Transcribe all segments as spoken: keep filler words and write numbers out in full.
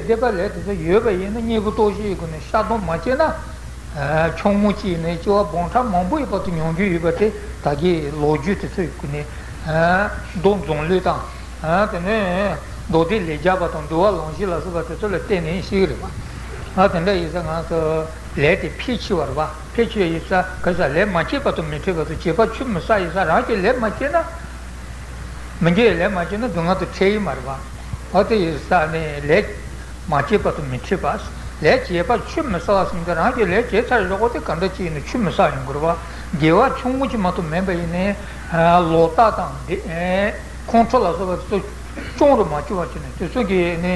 སྡིག་པ་ལས་དེ་ཚོ་ཡོད་པ་ཡིན་ན་གཉེན་པོ་སྟོབས་བཞིའི་སྒོ་ནས་བཤགས་སྡོམ་མ་བྱས་ན། ཆུང་ངུ་གཅིག་ནས་སྐྱེ་བ་སྦོམ་ཕྲ་མང་པོའི་བར་དུ་མྱོང་རྒྱུ་ཡོད་པ་དེ་ད་གིན་ལོ་རྒྱུས་དེ་ཚོའི་སྒོ་ནས་མདོ་མཛངས་བླུན་དང་། དེ་ནས་མདོ་སྡེ་ལེགས་སྦྱར་བ་དང་འདུལ་བ་ལུང་གཞི་ལ་སོགས་པ་དེ་ཚོ་ལ་བརྟེན་ནས་ཤེས་ཀྱི་རེད་པ། དེ་འདྲ་ཡིན་ཙང་ང་ཚོ་ལས་དེ་ཕལ་ཆེ་བ་རེད་པ། ཕལ་ཆེ་ཡིན་ཙང་ག་ས་ལས་མ་བྱས་བར་དུ་མི་འཕྲད་པ་དང་བྱས་པ་ཆུད་མི་ཟ་ཡིན་ཙང་རང་གིས་ལས་མ་བྱས་ན། མི་དགེ་བའི་ལས་མ་བྱས་ན་སྡུག་བསྔལ་དུ་འཕྲད་ཡི་མ་རེད་པ། འོ་དེ་ཡིན་ཙང་ནས་ལས་མ་བྱས་བར་དུ་མི་འཕྲད་པ། ལས་བྱས་པ་ཆུད་མི་ཟ་བ་ཟེར་དུས་རང་གིས་ལས་བྱས་ཚར་ཡོད་དེ་ག་འདྲ་ཅིག་ཡིན་ན་ཆུད་མི་ཟ་ཡོང་གི་རེད་པ། དགེ་བ་ཆུང་ངུ་ཅིག་མ་གཏོགས་མེད་པ་ཡིན་ནའི་ལོག་ལྟ་དང་དེ་ཁོང་ཁྲོ་ལ་སོགས་པ་དེ་ཚོ་སྐྱོན་རུ་མ་བཅུག་པ་བྱས་ནས་དེ་ཚོ་གིས་ནི་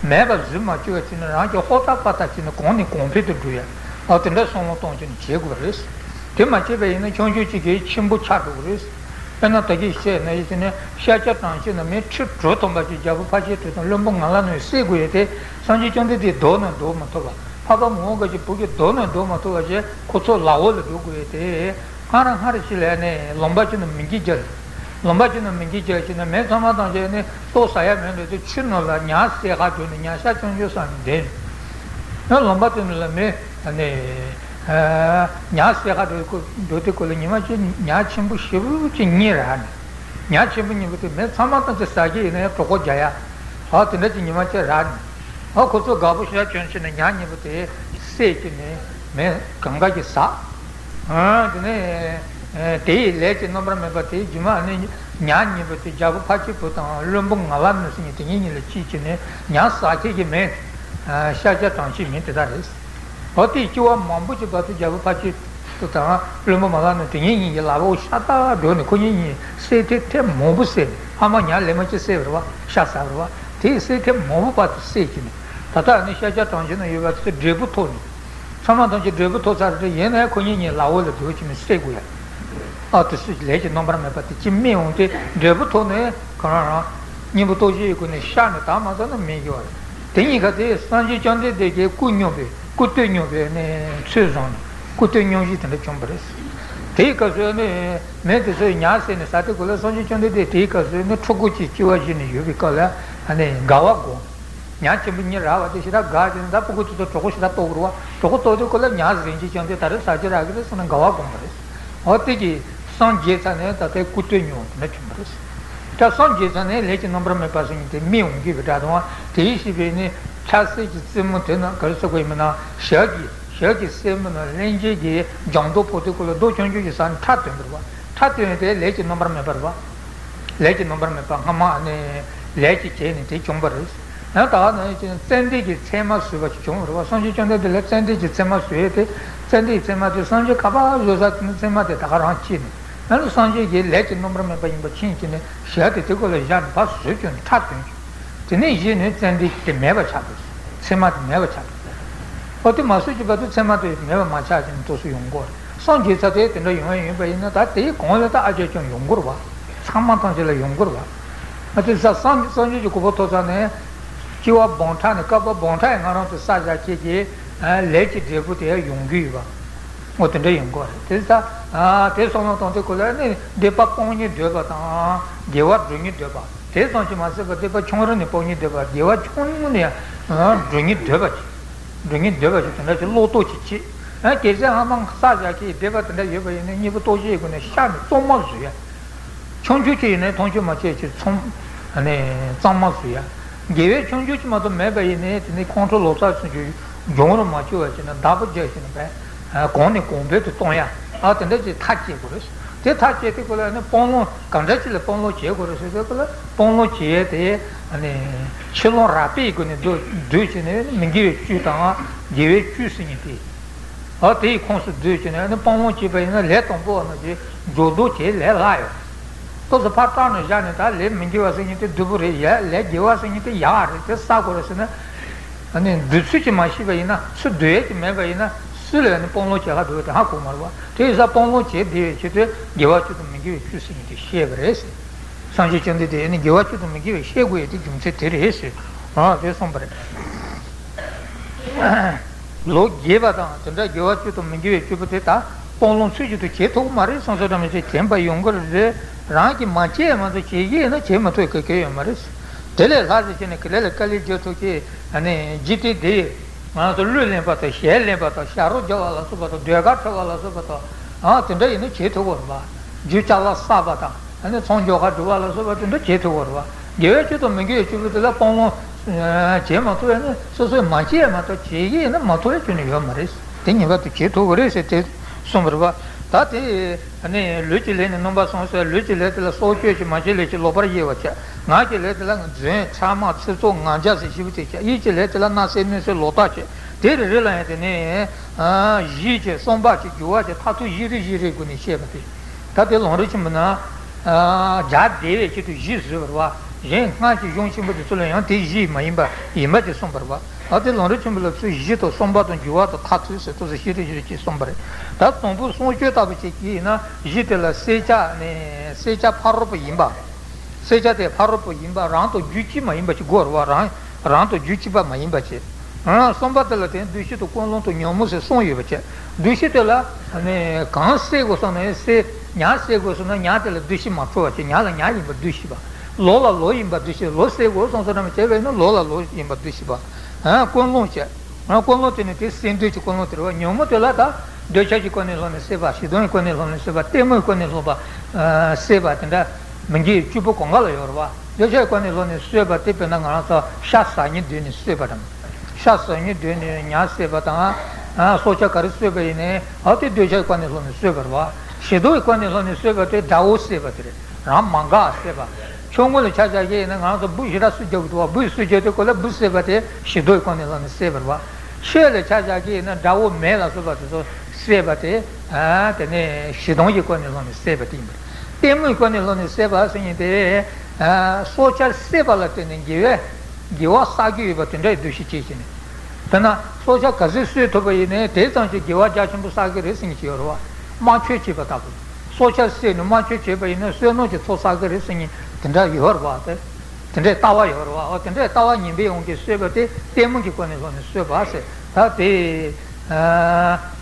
མེད་པ་བཟོས་མ་བཅུག་པ་བྱས་ནས་རང་གིས་ཧོར་ཐག་པ་ཐག་བྱས་ནས་གོང་ནས་གོང་འཕེལ་དུ་འགྲོ་ཡ། འོ་དེ་འདྲ་བསམ་བློ་གཏོང་བྱས་ནས་བྱེད་དགོས་པ་རེད། དེ་མ་བྱས་པ་ཡིན་ན་ཆུང་ཆུང་གཅིག་གིས་ཆེན་པོ་ཆགས་འགྲོ་གི་རེད། དཔེར་ན་ད་གིན་བཤད་ན་ཡིན་ཟེར་ན་ཤཱཀྱ་གྲངས་ཅན་ན་མི་ཁྲི་དྲུག་ཐམ་པ་ཅིག་རྒྱལ་པོ་འཕགས་པའི་དྲུང་དང་བློན་པོ་ངན་ལྷ་གནོད་སེལ་དགོས་ཡས་དེ་སངས་རྒྱས་བཅོམ་ལྡན་འདས་བཟློག་ནས་བཟློག་མ་ཐུབ་པ། འཕགས་པ་མི་འོང་ག་ཅིག་བུ་གིས་བཟློག་ནས་བཟློག་མ་ཐུབ་པ་བྱས་ཁོ་ཚོ་ལ་འོག་ལ་འགྲོ་དགོས་ཡས་དེ། སྔར་སྔར་ཞིག་ལས་ནས་ལུང་པ་ཅིག་ནས་མི་འགྱུར་རྒྱལ། ལུང་པ་ཅིག་ནས་མི་འགྱུར་རྒྱལ་ཅིག་ནས་མི་ཚང་མ་དང་བྱས་ནས་ལྟོ་ཟ་ཡ་མེད་འདུག་དེ་ཆུ་ནང་ལ་ཉ་བསད་ག་འགྲོ་ནས་ཉ་ཤ་སྐྱོང་རྒྱུ་བསམ་ནས་བསྡད་ནས། ལུང་པ་དེ་ནས་ལ་མི་ནས། ཉ་བསད་ག་འགྲོ་དུས་སྐོར་ལ་ཉི་མ་གཅིག་ཉ་ཆེན་པོ་ཞེ་པོ་ཅིག་རྙེད་རག་ནས། ཉ་ཆེན་པོ་རྙེད་པ་དེ་མི་ཚང་མ་དང་ཅིག་ཟ་གི་ཡིན་ན་ཡང་གྲོད་ཁོག་རྒྱགས་ཡ། ཨ་དེ་འདྲ་ཅིག་ཉི་མ་གཅིག་རག་ནས། ཨ་ཁོ་ཚོ་དགའ་པོ་ཞེ་དྲག་བྱས་ནས་ཉ་རྙེད་པ་དེ་བསད་ཀྱི་ནས་མི་གང་ག་ཅིག་ཟ། ཨ་དེ་ནས་དེ་ཡི་ལས་ཀྱི་རྣམ་པར་སྨིན་པ་དེ་རྗེས་མ་ནི་ཉ་རྙེད་པ་དེ་རྒྱལ་པོ་འཕགས་པའི་བུ་དང་བློན་པོ་ངན་ལྷ་གནོད་སེལ་གཉིས་དེ་གཉིས་གཉིས་ལ་སྐྱེས་ཀྱི་ནས་ཉ་ཟ་མཁན་གྱི་མི་ཤཱཀྱ་གྲངས་ཅན་མི་དེ་དག་རེད། འོ་དེ་སྐྱེ་བ་མང་པོ་ཅིག་བར་དུ་རྒྱལ་པོ་འཕགས་པ་སྤྱི་དང་བློན་པོ་མ་ལ་ནི་དེ་གཉིས་གཉིས་ཀྱི་ལག་པ་འོ་ཤ་སྟག་སྒྲོལ་ནས་ཁོ་གཉིས་གཉིས་བསད་ཐེངས་ཐེངས་མང་པོ་བསད། ཕ་མ་ཉ་ལས་མ་གཅིག་བསད་པ་རེད་བ། ཤ་ཟ་བ་རེད་བ། དེ་བསད་ཐེངས་མང་པོ་བར་དུ་བསད་ཀྱི་ནས་ད་ལྟ་ནི་ཤཱཀྱ་གྲངས་ཅན་ན་ཡོད་པ་དེ་འབྲས་བུ་ཐོབ་ནས། ཚང་མ་ཐམས་ཅད་འབྲས་བུ་ཐོབ་ཚར་རེད། ཡིན་ནའི་ཁོ་གཉིས་གཉིས་ལག་འོ་ལ་སྒྲོལ་གྱི་ནས་བསད་དགོས་ཡ། ཨ་དེ་སུ་ལས་ཀྱི་རྣམ་པར་སྨིན་པ་དེ་ཅི་སྨིན་འོང་དེ་འབྲས་བུ་ཐོབ་ནས་ཁོ་རང་རང་གཉེན་པོ་སྟོབས་བཞིའི་སྒོ་ནས་བཤགས་ནས་དག་མ་ཚར་ན་མི་འགྱུར་བ་རེད། དེ་གཉིས་ཀ་དེ་སངས་རྒྱས་བཅོམ་ལྡན་འདས་ཀྱི་སྐུ་སྙུང་བའི་སྐུ་སྟོད་སྙུང་བའི་ནས་ཚུལ་བཟུང་ནས་སྐུ་སྟོད་སྙུང་བཞི་དེ་འདྲ་བྱུང་བ་རེད། དེའི་སྐབས་སུ་ནི་མི་དེ་ཚོས་ཉ་བསད་ནས་ཟ་དུས་སྐབས་ལ་སངས་རྒྱས་བཅོམ་ལྡན་འདས་དེའི་སྐབས་སུ་ནི་ཕྲུ་གུ་གཅིག་སྐྱེ་བ་བཞེས་ནས་ཡོད་པའི་སྐབས་ལ་ནི་དགའ་བ་སྒོམ། ཉ་ཆེན་པོ་གཉིས་རག་པ་དེ་ཞེ་དྲག་དགའ་བྱས་ནས་ད་ཕྲུ་གུ་དེ་ཚོ་གྲོད་ཁོག་ཞེ་དྲག་ལྟོགས་ཀྱི་རེད་བ། གྲོད་ཁོག་ལྟོགས་དུས་སྐབས་ལ་ཉ་ཟིན་གྱིས་ཀྱང་དེ་ད་རེས་ཟ་རྒྱུ་རག་གི་རེད་ཟེར་ནས་དགའ་བ་སྒོམ་པ་རེད། འོ་དེ་གིས་སངས་རྒྱས་ཚར་ནས་ད་ལྟའི་སྐུ་སྟོད་སྙུང་དེ་འདྲ་བྱུང་བ་རེད། ད་སངས་རྒྱས་ཚར་ནས་ལས་ཀྱི་རྣམ་པར་སྨིན་པ་ཟེར་མཁན་དེ་སྨིན་འོང་གི་བའི་སྒྲ་དང་དེའི་ཤེས་པས་ནི་ཆབ་སྲིད་ཀྱི་རྩེ་མོ་དེ་ན་ག་རེ་ཟེར་དགོས་ཡིན་མིན་ན་ཞབས་ཀྱི་ཞབས་ཀྱི་རྩེ་མོ་ན་གླེན་རྒྱས་ཀྱི་ལྗང་མདོག་ཕོག་དུས་སྐབས་ལ་རྡོ་ཆུང་ཆུང་ཞིག་ཟ་ནས་ཁྲག་ཐོན་པ་རེད་བ། ཁྲག་ཐོན་དེ་ལས་ཀྱི་རྣམ་པར་སྨིན་པ་རེད་བ། ལས་ཀྱི་རྣམ་པར་སྨིན་པ་སྔ་མ་ནས་ལས་ཀྱི་བྱས་ནས་དེ་བྱུང་བ་རེད། ཡང་ད་ནི་ཙན་དན་གྱི་མཚན་མ་བཟོས་པ་ཞིག་བྱུང་བ་རེད་བ། སངས་རྒྱས་བཅོམ་ལྡན་འདས་ལ་ཙན་དན་གྱི་མཚན་མ་བཟོས་ཏེ། ཙན་དན་གྱི་མཚན་མ་དེ་སངས་རྒྱས་ག་པར་བཟོས་ཚར་དེ་ནི་མཚན་མ་དེ་ད་ག་རང་སྐྱེས་ནས། ཡང་ན་སངས་རྒྱས་ཀྱི་ལས་ཀྱི་རྣམ་པར་སྨིན་པ་ཡིན་པ་མཁྱེན་གྱིས་ནས་ཞལ་དེ་དེ་སྐོར་ལ་བཞག་ནས་ཕར་བཟོས་བྱུང་ནས་ཁྲག་ཐོན་བྱུང་། དེ་ནས་གཞི་ནས་ཙན་དན་དེ་མེད་པར་ཆགས་པས། མཚན་མ་དེ་མེད་པར་ཆགས་པས། ཨོ་དེ་མ་བཟོས་ཀྱི་བར་དུ་མཚན་མ་དེ་མེད་པར་མ་ཆགས་ཀྱི་ནས་དུས་སུ་ཡོང་གི་རེད། སངས་རྒྱས་ཚར་དེ་དེ་འདྲ་ཡོང་ཡ་ཡིན་པ་ཡིན་ན་ད་དེའི་གོང་ལ་ད་ཨ་ཅེ་ཀྱང་ཡོང་གི་རེད་བ། ཚང་མ་ཐམས་ཅད་ལ་ཡོང་གི་རེད་བ། ཨ་དེ་ས་སངས་སངས་རྒྱས་ཀྱི་གོ་འཕང་ཐོབ་ཚར་ནས་སྐྱེ་བ་སྦོམ་ཕྲག་ནས་བསྐལ་པ་སྦོམ་ཕྲག་ཡི་ང་རང་ཚོ་བསགས་བཞག་ཁྱེད་ཀྱི་ལས་ཀྱི་འབྲས་བུ་དེ་ཡང་ཡོང་གི་ཡོད་པ། འོ་དེ་འདྲ་ཡོང་གི་རེད། དེ་ས་དེ་བསམ་བློ་གཏོང་དུས་སྐབས་ལ་ནི་སྡིག་པ་སྤང་སྙིང་འདོད་པ་དང་དགེ་བ་སྒྲུབ་སྙིང་འདོད་པ། དེ་ཙམ་གྱིས་མ་ཟད་པར་སྡིག་པ་ཆུང་རིམ་ནས་སྤང་སྙིང་འདོད་པ། དགེ་བ་ཆུང་ངུ་ནས་སྒྲུབ་སྙིང་འདོད་པ་ཅིག་སྒྲུབ་སྙིང་འདོད་པ་ཅིག་དེ་འདྲ་ཅིག་བློ་སྟོབས་ཅིག་སྐྱེས། ཨ་གལ་སྲིད་ཧ་མ་བསགས་བཞག་གི་སྡིག་པ་དེ་འདྲ་ཡོད་པ་ཡིན་ན་གཉེན་པོ་སྟོབས་བཞིའི་སྒོ་ནས་བཤགས་ནས་གཙང་མ་བཟོ་ཡ། ཆུང་ཆུང་ཅིག་ཡིན་ན་མཐོང་ཆོས་མ་བྱས་ཅིག་ཚང་ནས་གཙང་མ་བཟོ་ཡ། དགེ་བའི་ཆུང་ཆུང་ཅིག་མ་གཏོགས་མེད་པ་ཡིན་ན་དེ་ནི་ཁོང་ཁྲོ་ལོག་ལྟ་ཚུན་ཆད་སྦྱོང་རུ་མ་བཅུག་པ་བྱས་ན་བདག་པོ་རྒྱག་བྱས་ན་བས། གོང་ནས་གོང་འཕེལ་དུ་གཏོང་ཡ། ཨ་དེ་འདྲ་ཅིག་མཐའ་སྐྱེལ་དགོས་རེད། དེ་མཐའ་སྐྱེལ་དུས་སྐབས་ལ་ནི་སྤང་བླང་གང་འདྲ་ཅིག་ལ་སྤང་བླང་བྱེད་དགོས་རེད་ཟེར་དུས་སྐབས་ལ་སྤང་བླང་བྱེད་ཡས་དེ་ནི་ཕྱི་ལོགས་རགས་པའི་སྒོ་ནས་བསྡུ་བསྡུས་བྱས་ནས་མི་དགེ་བའི་བཅུ་དང་དགེ་བའི་བཅུ་ཟེར་མཁན་དེ། ཨ་དེའི་ཁོངས་སུ་བསྡུས་བྱས་ནས་ནི་སྤང་བླང་བྱས་པ་ཡིན་ན་ལས་དང་པོ་བ་ནང་བཞིན་སྦྱོར་བཟློག་བྱེད་ལས་སླ་ཡོད། ཏོག་ཙམ་ཕར་བཏང་ནས་བཞག་ནས་ད་ལས་མི་དགེ་བ་ཟེར་མཁན་དེ་བདུད་པོ་རེད་ཡ། ལས་དགེ་བ་ཟེར་མཁན་དེ་ཡག་རེད་དེ་བསགས་དགོས་རེད་ཟེར་ན། ཨ་ནི་འདོད་ཚུལ་གྱིས་མ་ཤེས་པ་ཡིན་ན་སུ་འདོད་ཡས་ཀྱི་མེད་པ་ཡིན་ན་སུ་ལ་ནི་སྤང་བླང་བྱེད་ཁ་འདུག་དེ་ཧ་གོ་མ་རེད་བ། དེ་ཡིན་ཙང་སྤང་བླང་བྱེད་བདེ་བའི་ཆེད་དུ་དགེ་བ་བཅུ་དང་མི་དགེ་བའི་བཅུ་ཟེར་མཁན་དེ་བཤད་པ་རེད་ཟེར། སངས་རྒྱས་བཅོམ་ལྡན་འདས་ནི་དགེ་བ་བཅུ་དང་མི་དགེ་བའི་བཤད་དགོས་ཡས་དེ་རྒྱུ་མཚན་དེ་རེད་ཟེར། ཨ་དེ་གསུངས་པ་རེད། ལོ་རྒས་པ་དང་དེ་འདྲ་དགེ་བ་བཅུ་དང་མི་དགེ་བའི་བཅུ་པོ་དེ་དག་སྤང་བླང་ཚུལ་བཞིན་དུ་བྱེད་ཐུབ་ཀྱི་མ་རེད། སོ་སོ་འདྲ་མི་བྱེད་དྲན་པ་ཡོང་གི་རེད། རང་གིས་མ་བྱས་མ་གཏོགས་བྱེད་ཀྱི་ཡིན་ན་བྱེད་མ་ཐུབ་གི་གི་ཡོད་མ་རེད། དེ་ལས་ལྷག་ཟེར་བྱས་ནས་ག་ལེ་ལ་དཀའ་ལས་རྒྱག་ཐུབ་ཀྱི་ཨ་ནི་འཇིག་རྟེན་འདི། ང་ཚོ་གླུ་ལེན་པ་དང་གཞས་ལེན་པ་དང་ཞབས་བྲོ་རྒྱག་པ་ལ་སོགས་པ་དང་ཟློས་གར་འཁྲབ་པ་ལ་སོགས་པ་དང་། ཨ་དེ་འདྲ་ཡིན་ན་བྱེད་ཐུབ་ཀྱི་རེད་པ། རྒྱུ་ཅ་ལག་བསགས་པ་དང་ཨ་ནི་ཚོང་མགྱོགས་ཁ་སྒྲུབ་པ་ལ་སོགས་པ་དེ་འདྲ་བྱེད་ཐུབ་ཀྱི་རེད་པ། དགེ་བའི་བཅུ་དང་མི་དགེ་བའི་བཅུ་པོ་དེ་ལ་སྤང་བླང་བྱེད་མ་ཐུབ་ཡ་ནི་སོ་སོས་མ་བྱས་ཡ་མ་གཏོགས་བྱེད་ཀྱི་ཡིན་ན་མ་ཐུབ་ཡ་ཁྱོན་ནས་ཡོད་མ་རེད། དེ་ངེས་པར་དུ་བྱེད་ཐུབ་ཀྱི་རེད་ཟེར་དེ་གསུངས་པ་རེད་པ། ད་དེ། ཨ་ནི་ལུས་ཀྱི་ལས་ནི་སྣོམ་པར་གསུངས་ཟེར། ལུས་ཀྱི་ལས་དེ་ལ་སྲོག་གཅོད་ཅིང་མ་བྱས་ལས་ཀྱི་ལོག་པར་དབྱེ་བ་བྱ། ངག་གི་ལས་དེ་ལ་རྫུན་ཕྲ་མ་ཚིག་རྩུབ་ངག་འཇག་ཟེར་བཞི་པོ་དེ་བྱ། ཡིད་ཀྱི་ལས་དེ་ལ་སྣང་གསལ་གནོད་འཚེ་ལོག་ལྟ་བྱ། དེ་རེ་རེ་ལ་ཡང་དེ་ནི་གཞི་བྱས་གསུམ་པ་བྱས་རྒྱུ་བ་བྱས་མཐར་ཐུག་བཞི་རེ་བཞི་རེའི་སྒོ་ནས་བཤད་པ་སྟེ། ད་དེ་ལམ་རིམ་ཆེན་པོ་ན་སྦྱར་བདེ་བའི་ཆེད་དུ་བཞི་བཟོས་པ་རེད་པ། གཞན་སྔགས་ཀྱི་གཞུང་ཆེན་པོ་དེ་ཚོ་ལ་ཡང་དེ་བཞི་མ་ཡིན་པ་ཡིན་པ་ཅིག་གསུངས་པ་རེད་པ། ཨ་དེ་ལམ་རིམ་ཆེན་པོ་ལ་ཚུལ་བཞི་དང་གསུམ་པ་དང་འགྱུར་བ་དང་མཐར་ཐུག་ཟེར་དུ་བཞི་རེ་བཞི་རེ་ཅིག་གསུངས་པ་རེད། ད་དང་པོ་གསང་སྤྱོད་ལྟ་བུ་ཅིག་གིས་ན་གཞི་དེ་ལ་བསྲེག་བཅད་ནས་བསྲེག་བཅད་ཕ་རོལ་པོ་ཡིན་པ། བསྲེག་བཅད་དེ་ཕ་རོལ་པོ་ཡིན་པ་རང་དང་རྒྱུད་གཅིག་མ་ཡིན་པ་ཅིག་དགོས་རེད་པ། རང་རང་དང་རྒྱུད་གཅིག་པ་མ་ཡིན་པ་ཅིག། གསུམ་པ་དེ་ལ་དེ་འདུ་ཤེས་དང་ཀུན་སློང་དང་ཉོན་མོངས་ཟེར་གསུམ་ཡོད་པ་ཅིག། འདུ་ཤེས་དེ་ལ་གང་བསྲེག་དགོས་བསམ་ནས་བསྲེག། ཉ་བསྲེག་དགོས་བསམ་ན་ཉ་དེ་ལ་འདུ་ཤེས་མ་འཕྲོ་བ་ཅིག། ཉ་ལ་ཉ་ཡིན་པར་འདུ་ཤེས་པ། ལོ་ལ་ལོ་ཡིན་པར་འདུ་ཤེས། ལོ་བསྲེག་དགོས་བསམ་སོང་ན་བྱས་པས་ན་ལོ་ལ་ལོ་ཡིན་པར་འདུ་ཤེས་པ། ཀུན་སློང་བྱས། ཀུན་སློང་དེ་ནི་དེ་བསྲེག་འདོད་ཀྱི་ཀུན་སློང་དེ་རེད་པ། ཉོན་མོངས་དེ་ལ་ད་འདོད་ཆགས་ཀྱི་སྒོ་ནས་སློང་ནས་བསྲེག་པ། ཞེ་སྡང་གི་སྒོ་ནས་སློང་ནས་བསྲེག་པ། གཏི་མུག་གི་སྒོ་ནས་སློང་པ། བསྲེག་པ་དེ་འདྲ་མི་དགེ་བཅུ་པོ་གང་ག་ལ་ཡོད་རེད་པ། འདོད་ཆགས་ཀྱི་སྒོ་ནས་སློང་ནས་གསོད་པ་དེ་དཔེར་ན་ང་རང་ཚོ་ཤ་ཟ་སྙིང་འདོད་ནས་གསོད་པ་དང་། ཤ་ཟ་སྙིང་འདོད་ནས་ཉ་བསད་པ་དང་། སྲོག་ཆགས་ག་རེ་གསོད་པ་ཡིན་ནའི་ཨ་དེ་འདོད་ཆགས་ཀྱི་སྒོ་ནས་སློང་ནས་གསོད་པ་རེད་པ། ཞེ་སྡང་གི་སྒོ་ནས་སློང་ནས་གསོད་པ་དེ་དགྲ་བོ་བསད་པ་དེ་རེད། རང་མ་འགགས་བསད་པ། ཆུང་ངུ་ལ་ཆ་བཞག་གི་ཡིན་ན་ང་ཚོ་འབུ་ཞེ་དྲག་སུ་རྒྱག་གི་འདུག་པ། འབུ་སུ་རྒྱག་དུས་སྐབས་ལ་འབུ་བསད་པ་དེ་ཞེ་སྡང་གི་སྒོ་ནས་སློང་ནས་བསད་པ་རེད་པ། ཆོས་ལ་ཆ་བཞག་གི་ཡིན་ན་དགྲ་བོ་མེ་ལ་སོགས་པ་དེ་ཚོ་བསད་པ་དེ། དེ་ནས་ཞེ་སྡང་གི་སྒོ་ནས་སློང་ནས་བསད་པ་དེ་ཡིན་པ་རེད། གཏི་མུག་གི་སྒོ་ནས་སློང་ནས་བསད་པ་ཟེར་མཁན་དེ། སྲོག་ཆགས་བསད་པ་ལ་བརྟེན་ནས་དགེ་བའི་དགེ་བ་བསགས་ཀྱི་ཡོད་པ་དེ་འདྲའི་འདུ་ཤེས་སྐྱེས་བྱས་ནས། དཔེར་ན་སྲོག་ཆགས་ག་ཚོད་གསོད་ཐུབ་པ་ཡིན་ནའི་དེ་ཙམ་གྱིས་དགེ་བ་རྒྱ་ཆེན་པོ་བསགས་ཀྱི་རེད་ཟེར་མཁན་ཅིག་ཡོད་རེད་པ། དམར་མཆོད་བྱས་པ་ལྟ་བུ། སྲོག་ཆགས་བསད་ནས་དམར་མཆོད་བྱས་པ་ཡིན་ན་བསོད་ནམས་ཀྱི་ཚོགས་བསགས་ཀྱི་རེད་ཟེར་མཁན་དེ་འདྲ་ཡོད་རེད་པ། དེ་དེ་འདྲའི་ལྟ་བ་ཡོད་རེད་པ། འོ་དེ་འདྲའི་ལྟ་བ་ངན་པའི་དབང་གིས་གསོད་པ་དེ་གཏི་མུག་གི་སྒོ་ནས་སློང་ནས་གསོད་པ་ཟེར། ད་དེ་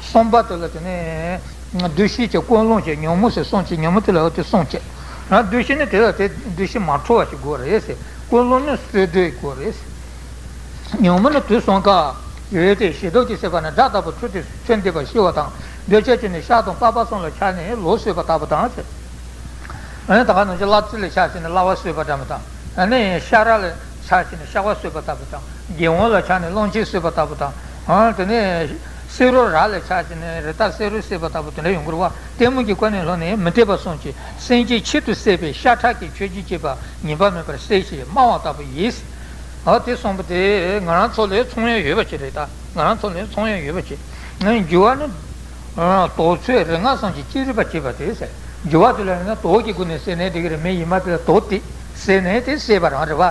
གསུམ་པ་དེ་ལ་དེ་ནས་འདུ་ཤེས་བྱས་ཀུན་སློང་བྱས་ཉོན་མོངས་ཟེར་གསུམ་བྱས། ཉོན་མོངས་དེ་ལ་འོ་དེ་གསུམ་བྱས། འདུ་ཤེས་ནི་དེ་ལ་དེ་འདུ་ཤེས་མ་འཕྲོ་བ་ཞིག་དགོས་རེད་ཟེར། ཀུན་སློང་ནི་བསོད་བདེ་དགོས་རེད་ཟེར། ཉོན་མོངས་ནི་དུག་གསུམ་ཀ་ཡོད་དེ། ཞེ་སྡང་གིས་བསད་པ་ནི་དགྲ་ལྟ་བུ་ཁྲོས་ཏེ་ཚོད་འདེབས་པར་ཤེས་པ་དང་། འདོད་ཆགས་ཀྱིས་ནི་ཤ་དང་པགས་པ་གསུམ་ལ་ཆགས་ནས་ལོ་གསོད་པ་ལྟ་བུ་དང་ཟེར། ཨ་ནི་ད་ག་ནང་བཞིན་གླ་རྩི་ལ་ཆགས་བྱས་ནས་གླ་བ་གསོད་པ་འདྲ་མི་དང་། ཨ་ནི་ཤ་ར་ལ་ཆགས་བྱས་ནས་ཤ་བ་གསོད་པ་ལྟ་བུ་དང་། རྒྱལ་བོ་ལ་ཆགས་ནས་གླང་ཆེན་གསོད་པ་ལྟ་བུ་དང་། ཨ་དེ་ནས་བསེ་རུ་ར་ལ་ཆགས་བྱས་ནས་རི་དྭགས་བསེ་རུ་གསོད་པ་ལྟ་བུ་དེ་འདྲ་ཡོང་གི་རེད་པ། གཏི་མུག་གི་སྒོ་ནས་སློང་ནས་མི་འདོད་པ་གསུམ་གྱིས་སེམས་ཅན་ཆེད་དུ་བསད་པའི་ཤ་ཁྲག་གི་མཆོད་སྦྱིན་བྱེད་པ་ཉེས་པ་མེད་པར་བསད་ཅིང་སྨྲ་བ་ལྟ་བུ་ཡིས། ཨ་དེ་གསུངས་པ་དེ་ང་རང་ཚོ་ལས་ཚོར་ཡ་ཡོད་པ་ཅིག་རེད་ད། ང་རང་ཚོ་ལས་ཚོར་ཡ་ཡོད་པ་ཅིག། ངས་འགྱུར་བ་ནི། དོགས་ཚོད་རིགས་ལྔ་གསུམ་གྱིས་ཅི་རིགས་པ་བྱེད་པ་དེ་ཟེར། འགྱུར་བ་དེ་ལ་ཡིན་ན་དོགས་ཀྱི་སྒོ་ནས་བསད་ནའི་འགྲིག་གི་རེད། མི་ཡིན་པ་དེ་ལ་དོགས་ཏེ་བསད་ནའི་དེ་བསད་པ་རང་རེད་པ།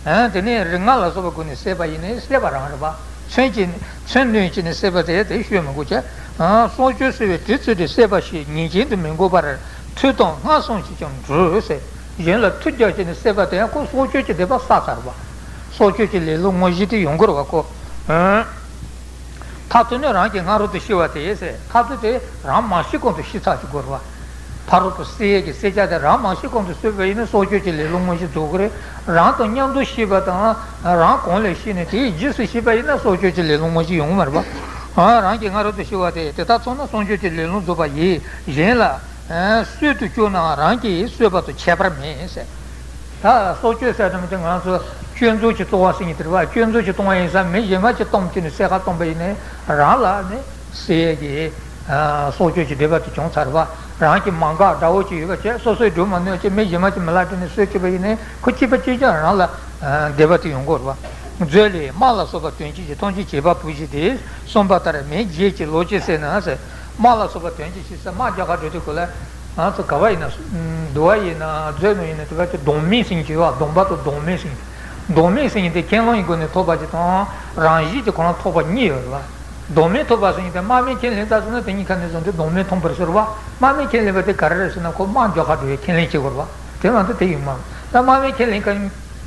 ཨ་དེ་ནས་རིགས་ལྔ་ལ་སོགས་པའི་སྒོ་ནས་བསད་པ་ཡིན་ནའི་བསད་པ་རང་རེད་པ། མཚོན་གྱིས་མཚོན་བསྣུན་བྱས་ནས་བསད་པ་དེ་དེ་ཤོད་མི་དགོས་ཀྱི། སྲོག་གཅོད་བསད་པའི་དུས་ཚོད་དེ་བསད་པ་ཞེས་ཉིན་རྐྱེན་དུ་མི་འགོད་པར་མཐུ་དང་སྔགས་གསུམ་གྱིས་ཀྱང་འགྲུབ་ཟེར། གཞན་ལ་མཐུ་རྒྱག་བྱས་ནས་བསད་པ་དེ་ཡང་ཁོ་སྲོག་གཅོད་ཀྱི་སྡིག་པ་བསགས་ཚར་བ། སྲོག་གཅོད་ཀྱི་ལེ་ལོ་དངོས་གཞི་དེ་ཡོང་གི་རེད་པ་ཁོ། མཐར་ཐུག་ནི་རང་གི་སྔ་རོལ་དུ་ཤི་བ་དེ་ཟེར། མཐར་ཐུག་དེ་རང་མ་ཤི་གོང་དུ་ཤི་ཚར་ཅིག་དགོས་རེད་པ། ཕ་རོལ་པོ་བསད་ཡས་ཀྱི་བསད་བྱ་དེ་རང་མ་ཤི་གོང་དུ་གསོད་པ་ཡིན་ན་སྲོག་གཅོད་ཀྱི་ལེ་ལོ་དངོས་གཞི་རྫོགས་ཀྱི་རེད། རང་དང་མཉམ་དུ་ཤི་བ་དང་རང་གོང་ལ་ཤི་ནས་དེའི་རྗེས་སུ་ཤི་བ་ཡིན་ན་སྲོག་གཅོད་ཀྱི་ལེ་ལོ་དངོས་གཞི་ཡོང་གི་མ་རེད་པ། རང་གི་སྔ་རོལ་དུ་ཤི་བ་དེ་དེ་དག་ཚང་མ་སྲོག་གཅོད་ཀྱི་ལེ་ལོ་རྫོགས་པ་ཡིན། གཞན་ལ་གསོད་དུ་བཅུག་ནའང་རང་གིས་གསོད་པ་དང་ཁྱད་པར་མེད་ཟེར། ད་སྲོག་གཅོད་ཟེར་དུས་ང་ཚོ་སྐྱོན་འཛུགས་ཀྱིས་གཏོང་བ་ཟེར་མཁན་དེ་རེད་པ། སྐྱོན་འཛུགས་ཀྱིས་གཏོང་བ་ཡིན་ཙང་མི་གཞན་པ་ཅིག་གཏོང་བྱས་ནས་བསད་ཁ་གཏོང་པ་ཡིན་ནའི་རང་ལ་ནི་བསད་ཡས་ཀྱི་སྲོག་གཅོད་ཀྱི་སྡིག་པ་དེ་བྱུང་ཚར་བ། རང་གི་མ་འགགས་དགྲ་བོ་ཅིག་ཡོད་པ་བྱས། སོ་སོའི་སྒྲུབ་མ་ནུས་ཅིག་མི་གཞན་པ་ཅིག་མི་ལ་སྤྲད་ནས་གསོད་བྱས་པ་ཡིན་ནའི་ཁོ་གཅིག་པ་གཅིག་རྐྱང་རང་ལ་སྡིག་པ་དེ་ཡོང་གི་རེད་པ། མཛོད་ལས་དམག་ལ་སོགས་པ་དོན་གཅིག་གིས་ཐམས་ཅད་བྱེད་པ་པོ་ཞིག་དེས་གསུངས་པ་ལྟར་མི་བརྗེད་ཀྱི་ལོ་གཅིག་བསད་ན་ཟེར། དམག་ལ་སོགས་པ་དོན་གཅིག་བྱེད་ས་དམག་རྒྱག་ག་འགྲོ་དུས་སྐབས་ལ། ང་ཚོ་ག་བ་ཡིན་ན། འདུལ་བ་ཡིན་ན་མཛོད་ནང་ཡིན་ན་དེ་བ་དེ་སྡང་མིག་ཟེར་གྱི་ཡོད་པ། སྡོམ་པ་དང་སྡང་མིག་ཟེར་གྱི། སྡང་མིག་ཟེར་གྱི་དེ་ཁས་བླངས་ཀྱི་སྒོ་ནས་ཐོབ་པ་ཅིག་དང་རང་བཞིན་གྱིས་ཁོ་རང་ཐོབ་པ་གཉིས་ཡོད་རེད་པ། སྡང་མིག་ཐོབ་པ་ཟེར་གྱི་དེ་དམག་མི་ཁས་ལེན་ཚར་སོང་ན་དེ་གཉིས་ཁ་ནས་བཟུང་སྟེ་སྡང་མིག་ཐོན་པར་ཟེར་བ། དམག་མི་ཁས་ལེན་པ་དེ་ག་རེ་རེད་ཟེར་ན་ཁོ་དམག་རྒྱག་ག་འགྲོ་བའི་ཁས་ལེན་བྱེད་དགོས་རེད་པ། དེ་མ་གཏོགས་དེ་ཡིན་མ་རེད། ད་དམག་མི་ཁས་ལེན་ཁ་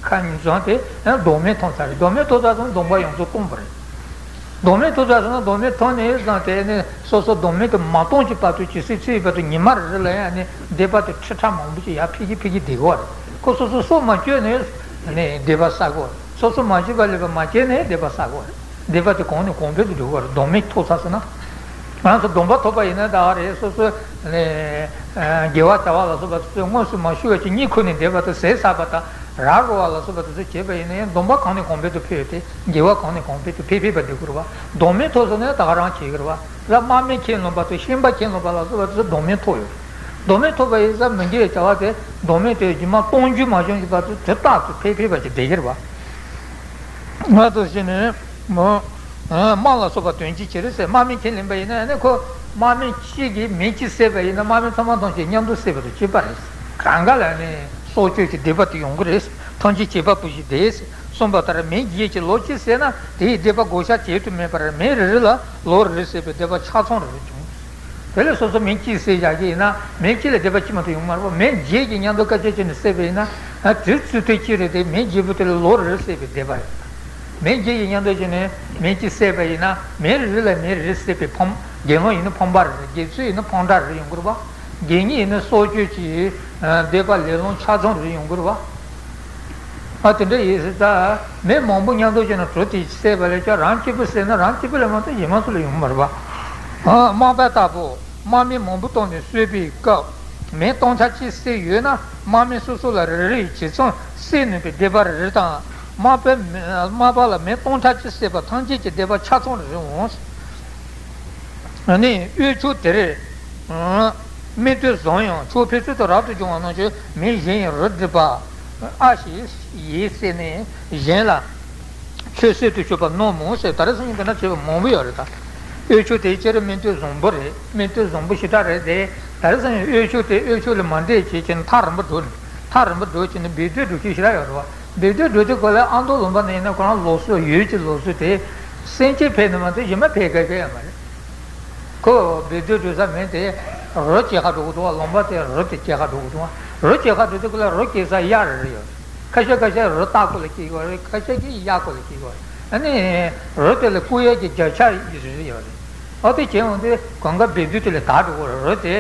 ཁ་ནས་བཟུང་སྟེ་སྡང་མིག་ཐོན་ཚར་རེད། སྡང་མིག་ཐོན་ཚར་སོང་ན་སྡོམ་པ་ཡོངས་སུ་སྤངས་པ་རེད། སྡང་མིག་ཐོབ་ཚར་སོང་ན་སྡང་མིག་ཐོབ་ནས་བཟུང་སྟེ་ནི་སོ་སོ་སྡང་མིག་དེ་མ་སྤངས་ཀྱི་བར་དུ་ཇི་སྲིད་ཚེ་ཡི་བར་དུ་ཉི་མ་རེ་རེ་ལ་ཡང་ནི་སྡིག་པ་དེ་ཁྲི་ཕྲག་མང་པོ་ཅིག་ཡར་འཕེལ་གྱིན་འཕེལ་གྱིན་བསྡད་དགོས་པ་རེད། ཁོ་སོ་སོ་སྲོག་མ་གཅོད་ནས་ ནས་སྡིག་པ་བསགས་དགོས། སོ་སོ་མ་བྱས་པ་ལས་པ་མ་བྱས་ནས་སྡིག་པ་བསགས་དགོས་རེད། སྡིག་པ་དེ་གོང་ནས་གོང་འཕེལ་དུ་འགྲོ་དགོས་རེད། སྡོམ་མེ་ཐོབ་ཚར་སོང་ན། ང་ཚོ་སྡོམ་པ་ཐོབ་པ་ཡིན་ན་ད་ག་རེད། སོ་སོ་ནས་དགེ་བ་བྱ་བ་ལ་སོགས་པ་དེ་ཚོ་དངོས་སུ་མ་ཞུ་བ་ཅིག་གཉིད་ཁུག་ནས་བསྡད་པ་དང་ཟས་ཟ་བ་དང་ར་རོ་བ་ལ་སོགས་པ་དེ་ཚོ་བྱས་པ་ཡིན་ན་ཡང་སྡོམ་པ་གོང་ནས་གོང་འཕེལ་དུ་འཕེལ་ཏེ་དགེ་བ་གོང་ནས་གོང་འཕེལ་དུ་འཕེལ་འཕེལ་བ་འགྲོ་དགོས་རེད་པ། སྡོམ་མེ་ཐོབ་སོང་ན་ད་ག་རང་བྱེད་ཀྱི་རེད་པ། ལ་དམག་མི་ཁས་ལོན་པ་དང་ཤན་པ་ཁས་ལོན་པ་ལ་སོགས་པ་དེ་ཚོ་སྡོམ་མེ་ཐོབ་ཡོད། སྡོམ་མེ་ཐོབ་པ་ཡིན་ཙང་མི་དགེ་བའི་བྱ་བ་དེ་སྡོམ་མེ་དེ་རྗེས་མ་གཏོང་རྒྱུ་མ་བྱུང་གི་བར་དུ་དེ་རྟག་ཏུ་འཕེལ་འཕེལ་བ་ཅིག་བསྡད་ཀྱི་རེད་པ། ང་ཚོ་ཞིག་ནས་མོ་དམག་ལ་སོགས་པ་དོན་གཅིག་བྱེད་རེད་ཟེར། དམག་མི་ཁས་ལེན་པ་ཡིན་ན་ནི་ཁོ་དམག་མི་གཅིག་གིས་མི་གཅིག་བསད་པ་ཡིན་ན་དམག་མི་ཚང་མ་ཐམས་ཅད་མཉམ་དུ་བསད་པ་དང་གཅིག་པ་རེད། གང་ག་ལ་ནི་སྲོག་གཅོད་ཀྱི་སྡིག་པ་དེ་ཡོང་གི་རེད། ཐམས་ཅད་བྱེད་པ་པོ་ཞིག་བསྡད་གསུངས་པ་ལྟར་མི་བརྒྱད་ཀྱིས་ལོ་གཅིག་བསད་ན་དེའི་སྡིག་པ་བགོ་བཤའ་བྱེད་དུ་མེད་པར་མི་རེ་རེ་ལ་ལོ་རེ་རེ་བསད་པའི་སྡིག་པ་ཆ་ཚང་རེ་རེ་བྱུང་། དེ་ལས་སོ་སོ་མི་གཅིག་བསད་བཞག་གི་ཡིན་ན་མི་གཅིག་ལ་སྡིག་པ་གཅིག་མ་གཏོགས་ཡོང་མ་རེད་པ། མི་བརྒྱད་ཀྱིས་མཉམ་དུ་དཀའ་སྤྱད་བྱས་ནས་བསད་པ་ཡིན་ན་དེ་ཚུལ་དེ་གཅིག་རེད་དེ། མི་བརྒྱད་པོ་དེ་ལ་ལོ་རེ་རེ་བསད་པའི་སྡིག་པ་རེད། མི་བརྒྱད་ཀྱིས་མཉམ་དུ་བྱས་ནས་མི་གཅིག་བསད་པ་ཡིན་ན་མི་རེ་རེ་ལ་མི་རེ་རེ་བསད་པའི་ཕམ། དགེ་སློང་ཡིན་ན་ཕམ་པ་རེ་རེ། དགེ་ཚུལ་ཡིན་ན་ཕམ་ཕྲུག་རེ་རེ་ཡོང་གི་རེད་པ། དགེ་བསྙེན་ཡིན་ན་སྲོག་གཅོད་ཀྱི་སྡིག་པ་ལས་ལོངས་ཆ་ཚང་རེ་རེ་ཡོང་གི་རེད་པ། ཨ་དེ་འདྲ་ཡིན་ཟེར་ད། མི་མང་པོ་མཉམ་དུ་བྱས་ན་གྲོ་དེ་བསད་པ་ལས་ཀྱང་རང་གཅིག་པུ་བསད་ན་རང་གཅིག་པུ་ལས་མ་གཏོགས་གཞན་མ་སུ་ལ་ཡོང་མ་རེད་པ། ཨ་དམག་དཔོན་ལྟ་བུ་དམག་མི་མང་པོ་བཏང་ནས་གསོད་པའི་སྐབས་མི་སྟོང་ཕྲག་གཅིག་བསད་ཡོད་ན་དམག་མི་སོ་སོ་ལ་རེ་རེ་ཡིས་ཇི་ཙམ་བསད་ནུས་པའི་སྡིག་པ་རེ་རེ་དང་། དམག་དཔོན་དམག་དཔོན་ལ་མི་སྟོང་ཕྲག་གཅིག་བསད་པ་ཐམས་ཅད་ཀྱི་སྡིག་པ་ཆ་ཚང་རེ་རེ་འོང་། ནི་དབུས་ཕྱོགས་དེར། མིག་ལྟོས་བཟུང་ཡང་ཕྱོགས་ཕན་ཚུན་དུ་རབ་ཏུ་བྱུང་བ་རྣམས་ཀྱིས་མི་གཞན་ཡང་རུ་སྒྲིབ་པ་ཨ་ཞེས་ཡིད་བསྲེས་ནས་གཞན་ལ་ཆོས་སྲིད་དུ་སྤྱོད་པ་རྣམས་མང་ཟེར། ད་རེས་སང་ཉིན་དེ་འདྲ་བྱེད་པ་མང་པོ་ཡོད་རེད་ད། དབུས་ཕྱོགས་དེ་སྤྱིར་མིག་ལྟོས་བཟང་པོ་རེད། མིག་ལྟོས་བཟང་པོ་ཞེ་དྲག་རེད་དེ། ད་རེས་སང་ཉིན་དབུས་ཕྱོགས་དེ་དབུས་ཕྱོགས་ལས་མར་འདྲེས་བྱས་ཀྱི་ཐག་རིང་པོ་འགྲོ་ནས་ཐག་རིང་པོ་འགྲོ་བྱས་ནས་སྦས་དོན་སྒྲུབ་ཤེས་ཞེ་དྲག་ཡོད་རེད་བ། སྦས་དོན་སྒྲུབ་དུས་སྐབས་ལ་ཨ་མདོ་ལུང་པ་ནས་ཡིན་ན་ཁོ་རང་ལུགས་སྲོལ་ཡུལ་གྱི་ལུགས་སྲོལ་དེ་སེམས་ཅན་ཕན་ནི་མ་གཏོགས་གཞན་མ་ཕན་ག་ག་ཡང་མ་རེད། ཁོ་སྦས་དོན་སྒྲུབ་ས་མེད་དེ་རི་སྐྱེས་ཁ་འགྲོ་གི་འདུག་བ། ལུང་པ་དེ་རི་དེ་སྐྱེས་ཁ་འགྲོ་གི་འདུག་བ། རི་སྐྱེས་ཁ་འགྲོ་དུས་སྐབས་ལ་རི་སྐྱེས་ས་གཡའ་རེ་རེ་ཡོད་རེད། ཁ་ཤས་ཁ་ཤས་རི་སྟག་ཁུག་ལ་སྐྱེས་ཡོད་རེད། ཁ་ཤས་ཀྱིས་གཡའ་ཁུག་ལ་སྐྱེས་ཡོད་རེད། ཨ་ནི་རི་དེ་ལ་རྐུ་ཡས་ཀྱི་རྒྱུ་ཆ་རེ་རེ་ཡོད་རེད། ཨོ་དེ་བྱས་འོང་དུས་གང་ག་སྦས་དོན་དེ་ལས་དག་འགྲོ་གི་རེད། རི་དེ་